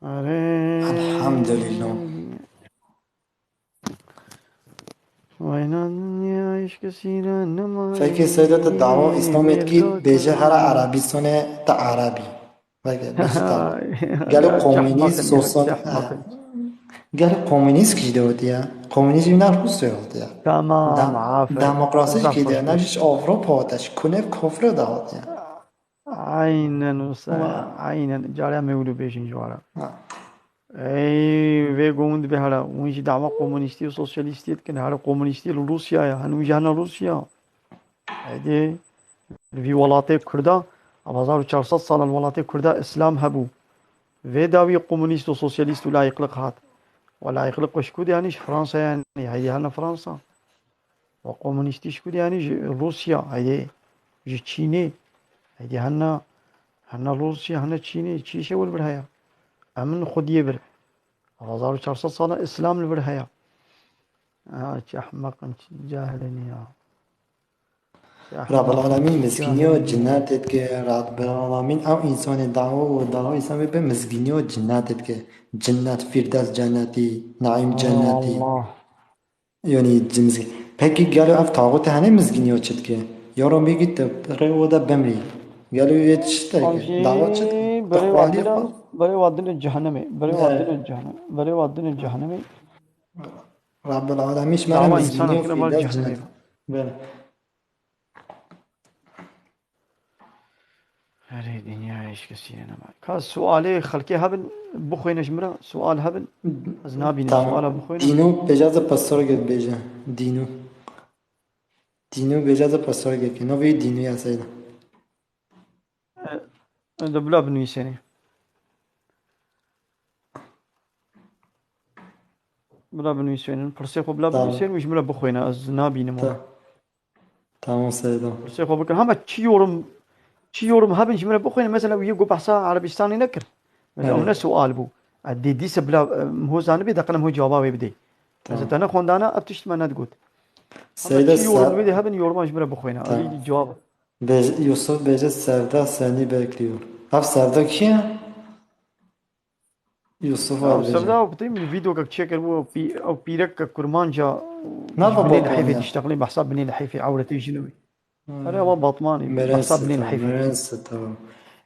Erê. Elhamdülillah. Wayna dinya îşkesî re nema. Peki Seyda, tu dawa Îslamê dikî, bêje hera Erebîstanê te Erebî. Peki, bêje te. Gelo komünîst, sosyal, gelo komünîst kî de hatiye? Komünîzm ne Rûsya hatiye? Tamam, Dem- aferin. Demokrasi Zaf kî de hoş. Ne ji Avrupa hatiye, ji kunev kofre de hatiye. Aynen o se. Wa- Aynen. Carê em ê wilo bêjin ji wara. Ha. Ey, vê go hûn dibê here. Hûn jî dawa komünîstî û sosyalîstî dikin. Here komünîstî li Rûsya ye. Hin hûn jî hene Rûsya. Hêdî, li vî welatê Kurda, ev hezar û çar sed sal li welatê Kurda Îslam hebû. Vê dawî komünîst û sosyalîst û layîqlik hat. Û layîqlik ji ku de, yanî ji Fransa yanî. Hêdî hene Fransa. Û komünîstî ji ku de, yanî ji Rûsya, hêdî ji Çînê. Hêdî hene, hene Rûsya, hene Çînê. Çi îşe wir bir heye? Em in xwediyê bir. Hezar û çar sed sala Îslam li vir heye. Ha, çi ehmeq in, çi cahil in ya. Çi ehmeq in, Rabbil Alemîn çi mizgîniyo cahil in. Cennet dike, Rabbil Alemîn ew insanê dawa û dawa Îslamê bi mizgîniyo Cennet dike. Cennet, Firdevs Cennetî, Naîm Cennetî. Allah. Yanî cimzî. Peki gelo ev taxûtê hene mizgîniyo çi dike? Yaro bêgî te rê o de bimrî. Gelo yê çi te dike? Dawa çi dike? Berê Xwedî wadîna, xwe. berê wadîna cehennemê. Berê Evet. Wadîna cehennemê. Berê wadîna cehennemê. Rabbil Alemîn ji me re Dawa mizgîniyo insana kine bar Firdevs cehennemê. Cennet. Bele. Herê dinya îşkesî nema. Ka sualê xelkê hebin, bixwîne ji min re. Sual hebin. Ez nabînim Tamam. Suala bixwîne. Dînû bêje ez pastorê bêje. Dînû. Dînû bêje ez pastorê kê. Novê Dînû ya Seyda. E, de bila binivîsênê. Bila binivîsênin. Pirsê xwe bila Tamam. Binivîsênin û ji min re bixwîne. Ez nabînim. Ta- Tamam Seyda. Pirsê xwe bikin. Hema çi yorum, çi yorum hebin ji min re bixwîne. Mesela wî yê ku behsa Erebistanê nekir. Mesela Evet. ew ne sual bû. E, dê dîse bila, e, min ho zanibê, deqe min ho cewaba wê bidê. Ez Tamam. te nexwendana, ev tişt me nedigot. Hema Seyda çi yorum ser- wê de hebin, yoruma ji min re bixwîne. Tamam. Ev cewab. Bêje- Yusuf bêje Sevda seni bekliyor. Ev Sevda kî ye? Yusuf Ya, abi bêje. Sevda, ew kutî min vîdeokek çêkir bû, ew pî-, ew pîrekek kurmanca Nava ji binê Batman lihêfê ya. dişteqlê, behsa binê lihêfê ewretê jinû. Hmm. Erê, ewa Batmanê, Meren behsa binê sito, lihêfê. Meren sito.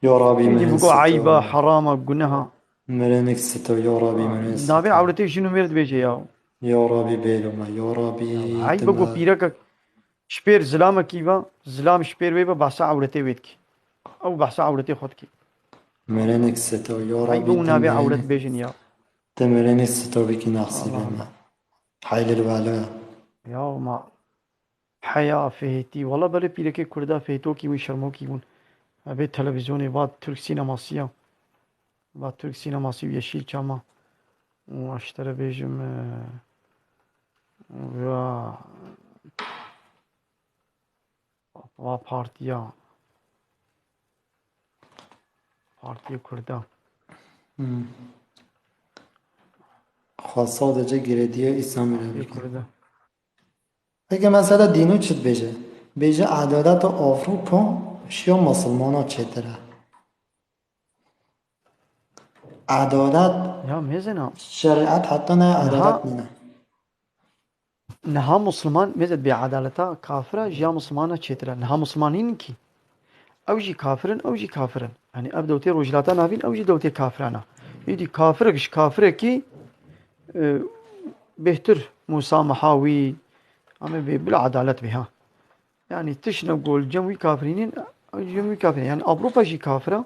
Ya Rabî, Êdî Meren bigo sito. Eyba, herama, guneha. Merenek sito, ya Rabî, Meren sito. Navê ewretê jinû mêr dibêje ya. Ya Rabî, bêlo me, ya Rabî. Eyba go pîrekek ji pêr zilamekî ve, zilam ji pêr wê ve, behsa ewretê wê dikî. Ew behsa ewretê xwe dikî. Merenek sito, ya Rabî. Eyba û navê ewret bêjin ya. Te merenek sito bikî naxsî be me. Heylil valo. Ya ma. Heya, fêhêtî. Wala belê pîrekê Kurda fêhtokî bûn, şermokî bûn. Ebê televîzyonê va Türk sînemasî ya. Va Türk sînemasî û Yeşîlçam a. Û ez ji te re bêjim, e, va, va partiya, partiya Kurda. Hmm. Xwe sadece girêdiye Îslamê re Partiya bike. Kurda. Peki mesela Dînû çi dibêje? Bêje edalet Avrupa şiya Musulmana çêtir e. Edalet, Ya mêzena. Şeriat heta ne Niha- edalet nîne. Niha Musulman mêze dibê edaleta kafira ji ya Musulmana çêtir e. Niha Musulman nînin kî. Ew jî kafir in, ew jî kafir in. Yanî ev dewtê Rojhilata Navîn, ew jî dewtê kafiran e. Êdî kafirek ji kafirekî, e, bêhtir musamaha wî, em ê bê bila edalet bê ha. Yanî tişt ne ku li cem wî kafirî nîn, ew jî cem wî kafirî. Yanî Ewropa jî kafir e.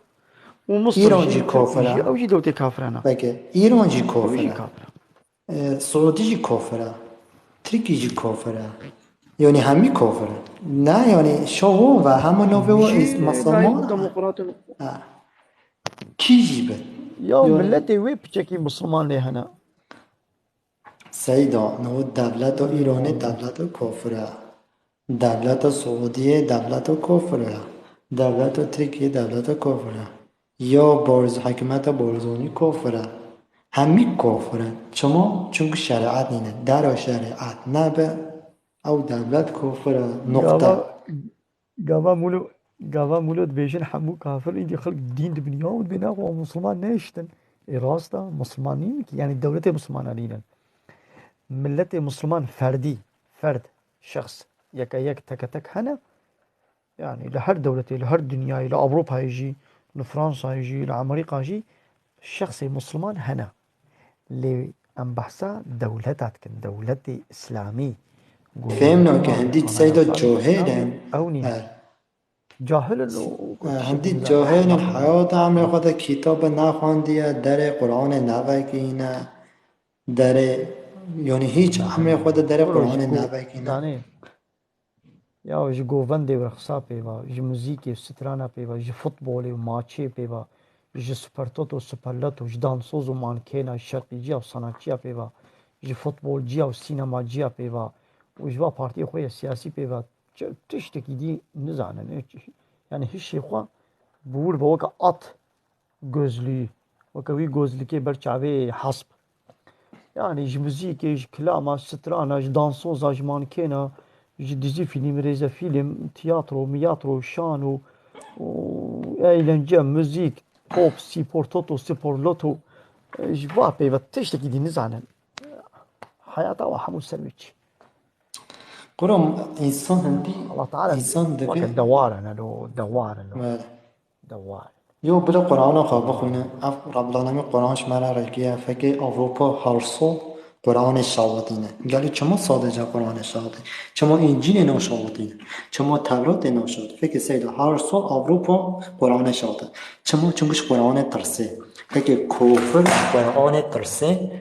Û Misir Îran jî, jî Tirk kafir jî, e. Ew jî dewtê kafiran e. Peki, Îran jî Ew jî kafir e. kafir e. E, Suudî jî kafir e. Tirkî jî kafir e. Yanî hemî kafir e. Ne yanî şaho ve hema navê we Jî îs-, Musulman gayet e. demokrat in. Ha. Kî jî be. Ya Yo. Milletê wê piçekî Musulman lê hene. Seyda, no dewleta Îranê dewleta kafir e. Dewleta Suudiyê dewleta kafir e. Dewleta Tirkiyê dewleta kafir e. Ya Barz-, hikûmeta Barzanî kafir e. Hemî kafir e. Çima? Çimkî şeriat nîne. Dera şeriat nebe, ew dewlet kafir e. Nokta. Gava, gava mûlo, gava mûlo dibêjin hemû kafir, îdî xelk dîn dibin ya û dibê naxwe Musulman nehiştin. Ê rast e, Musulman nîn ki, yanî dewletê Musulmana nînin. Milletê Musulman ferdî, ferd, şexs, yeke yek, teke tek hene. Yanî li her dewletê, li her dinyayê, li Ewropayê jî, li Fransayê jî, li Amerîka jî şexsê Musulman hene. Lê em behsa dewleta dikin, dewletê Îslamî. Fêm nake, hindî Seyda cahil in. Ew nîn. Cahil in û hindî cahil in, heyata emrê xwe de kitabe nexwendiye, derê Qur'anê nevekîne, derê, yanî hîç emrê xwe de derê Qur'anê nevekîne. Yanî, ya ji govendê û reqsa pêva, ji muzîkê û strana pêva, ji futbolê û maçê pêva, ji Supertoto û Superloto, ji dansoz û mankêna, ji şerqîciya û sanatçiya pêva, ji futbolciya û sînemaciya pêva û ji va partiyê xwe ya siyasî pêva, çi-, tiştekî dî nizanin. Yanî hişê xwe bi wir ve weke at gözlüyü, weke wî gözlükê ber çavê hesp. Yanî ji muzîkê, ji kilama, strana, ji dansoza, ji mankêna, ji dizî fîlm, rêzefîlm, tiyatro, miyatro, şan û, û eğlence, muzîk, top, spor, toto, spor, loto, ji va peyve tiştekî dî nizanin. Heyata wa hemû ser wî çî. Qura însan hindî, Allah Teala însan divê weke dewar in, elo, dewar in, elo. Dewar. Yo, bila Qur'ana xwe bixwîne. Ev Rabbul Alemîn Qur'an ji me re rêkiye. Fekê Avrupa her sal Qur'anê şawitîne. Gelî çima sadece Qur'anê şawitîne? Çima Încîlê naşawitîne? Çima Tewratê naşawitîne? Fekê Seyda, her sal Avrupa Qur'anê şawitîne. Çima? Çimkî ji Qur'anê tirsê. Fekê kofir ji Qur'anê tirsê.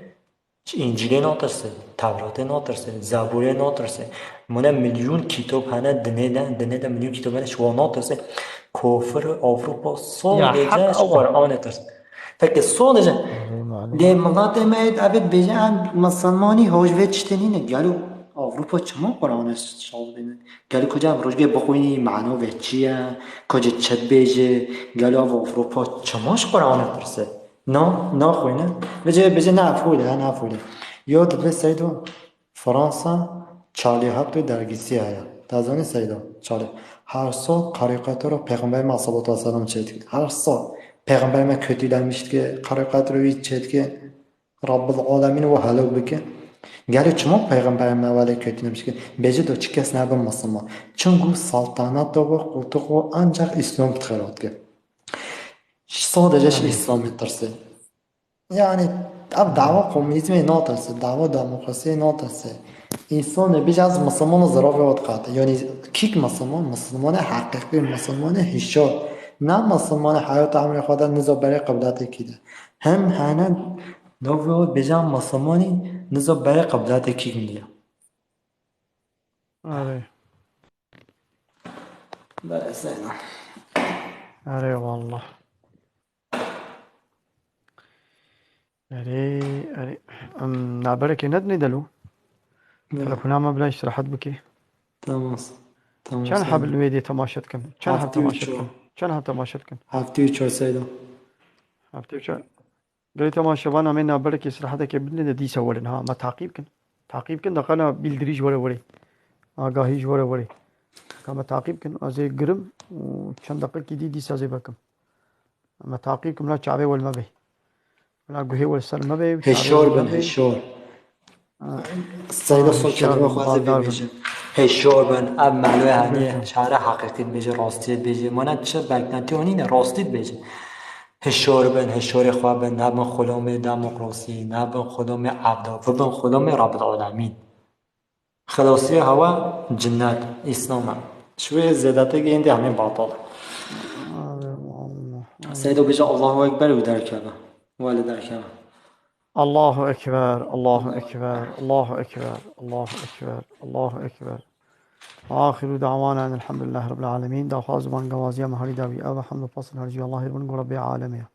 Ji Încîlê natirse, Tewratê natirse, Zeburê natirse. Mune milyûn kitap hene dinê de, dinê de milyûn kitap hene, ji wan natirse. Kofir, Avrupa, Ya sadece heq ji ew e. Qur'anê tirse. Peki sadece Ey malum. Lê miletê me yê ev bêje em misilmanî hoj vê tiştê nîne. Gelo Avrupa çima Qur'anê şawitîne? Gelo kuca em rojgê bixwînî, mano vê çi ye? Kuca çi dibêje? Gelo ev Avrupa çima ji Qur'anê tirse? Na, naxwîne. Bêje, bêje, na, fûle, na, fûle. Yo, dibê Seydo, Fransa çalî hat û dergîsî heye. Te zanî Seydo, çalî. Her sal karîkatura Pêxemberê me salatu selam çêdike. Her sal Pêxemberê me kötülenmiş dike, karîkatura wî çêdike. Rabbil Alemîn we helok bike. Gelê çima Pêxemberê me welê kötülenmiş dike? Bêje do çi kes nebe misilman. Çunku saltanata we, qultuq we ancak Îslam dixelat dike. Sadece ji Îslamê tirse. Yani ev dawa komünîzmê natirse, dawa demokrasiyê natirse. Însanê bêje ez misilman ziravê we diqate. Yani kîk misilman, misilmanê heqîqî, misilmanê hişyar. Ne misilmanê heyata emrê xwe de niza berê qibletê kî de. Hem hene dovê we bêje em misilmanî niza berê qibletê kîk niye. Erê. Belê Seyda. Erê wallah. Erê, erê. Em, naberekê nedinê delo. Ne. Telefona me bila îstirahat bike. Tamam. Tamam, Çend Seyda. Heb li wê dê temaşe dikin? Çend heb Heftê û temaşe çar. Dikin? Çend heb temaşe dikin? Heftê û çar Seyda. Heftê û çar. Gelê temaşevana me naberekê îstirahetekê bidin de dîsa werin ha. Me taqîb kin. Taqîb kin, deqana bîldirî ji were werê. Agahî ji were werê. Ka me taqîb kin, ez ê girim û çend deqikî dî dîsa ez ê vekim. Me taqîb kin, bila çavê wel me bê. Bila guhê wel ser me bê, çavê Hişyar wel bin, me bê. Hişyar. Ha. Seyda Ha, sol hişyar kelime bin, xwazê bê bêje. Hişyar bin, ev meloya henî şare heqîqî dibêje, rastiyê dibêje. Mana çi beklentiya nîne, rastî dibêje. Hişyar bin, hişyarê xwe bin, nebin xulamê demokrasî, nebin xulamê evda, bibin xulamê Rabbil Alemîn. Xelasiya hewa cinnet, Îslam e. Ji wê zêdetekê hindê hemî batal e. Seydo bêje Allahu Ekber û derkeve. Wele derkeve. Allahu Ekber, Allahu Ekber, Allahu Ekber, Allahu Ekber, Allahu Ekber. Axiru da'wana enelhamdülillahi rabbil alemin. Daxwaz û bangewaziya me herî dawî ev e, hemd û pasn herî jî Allahê bin ku Rebbê alemê ye.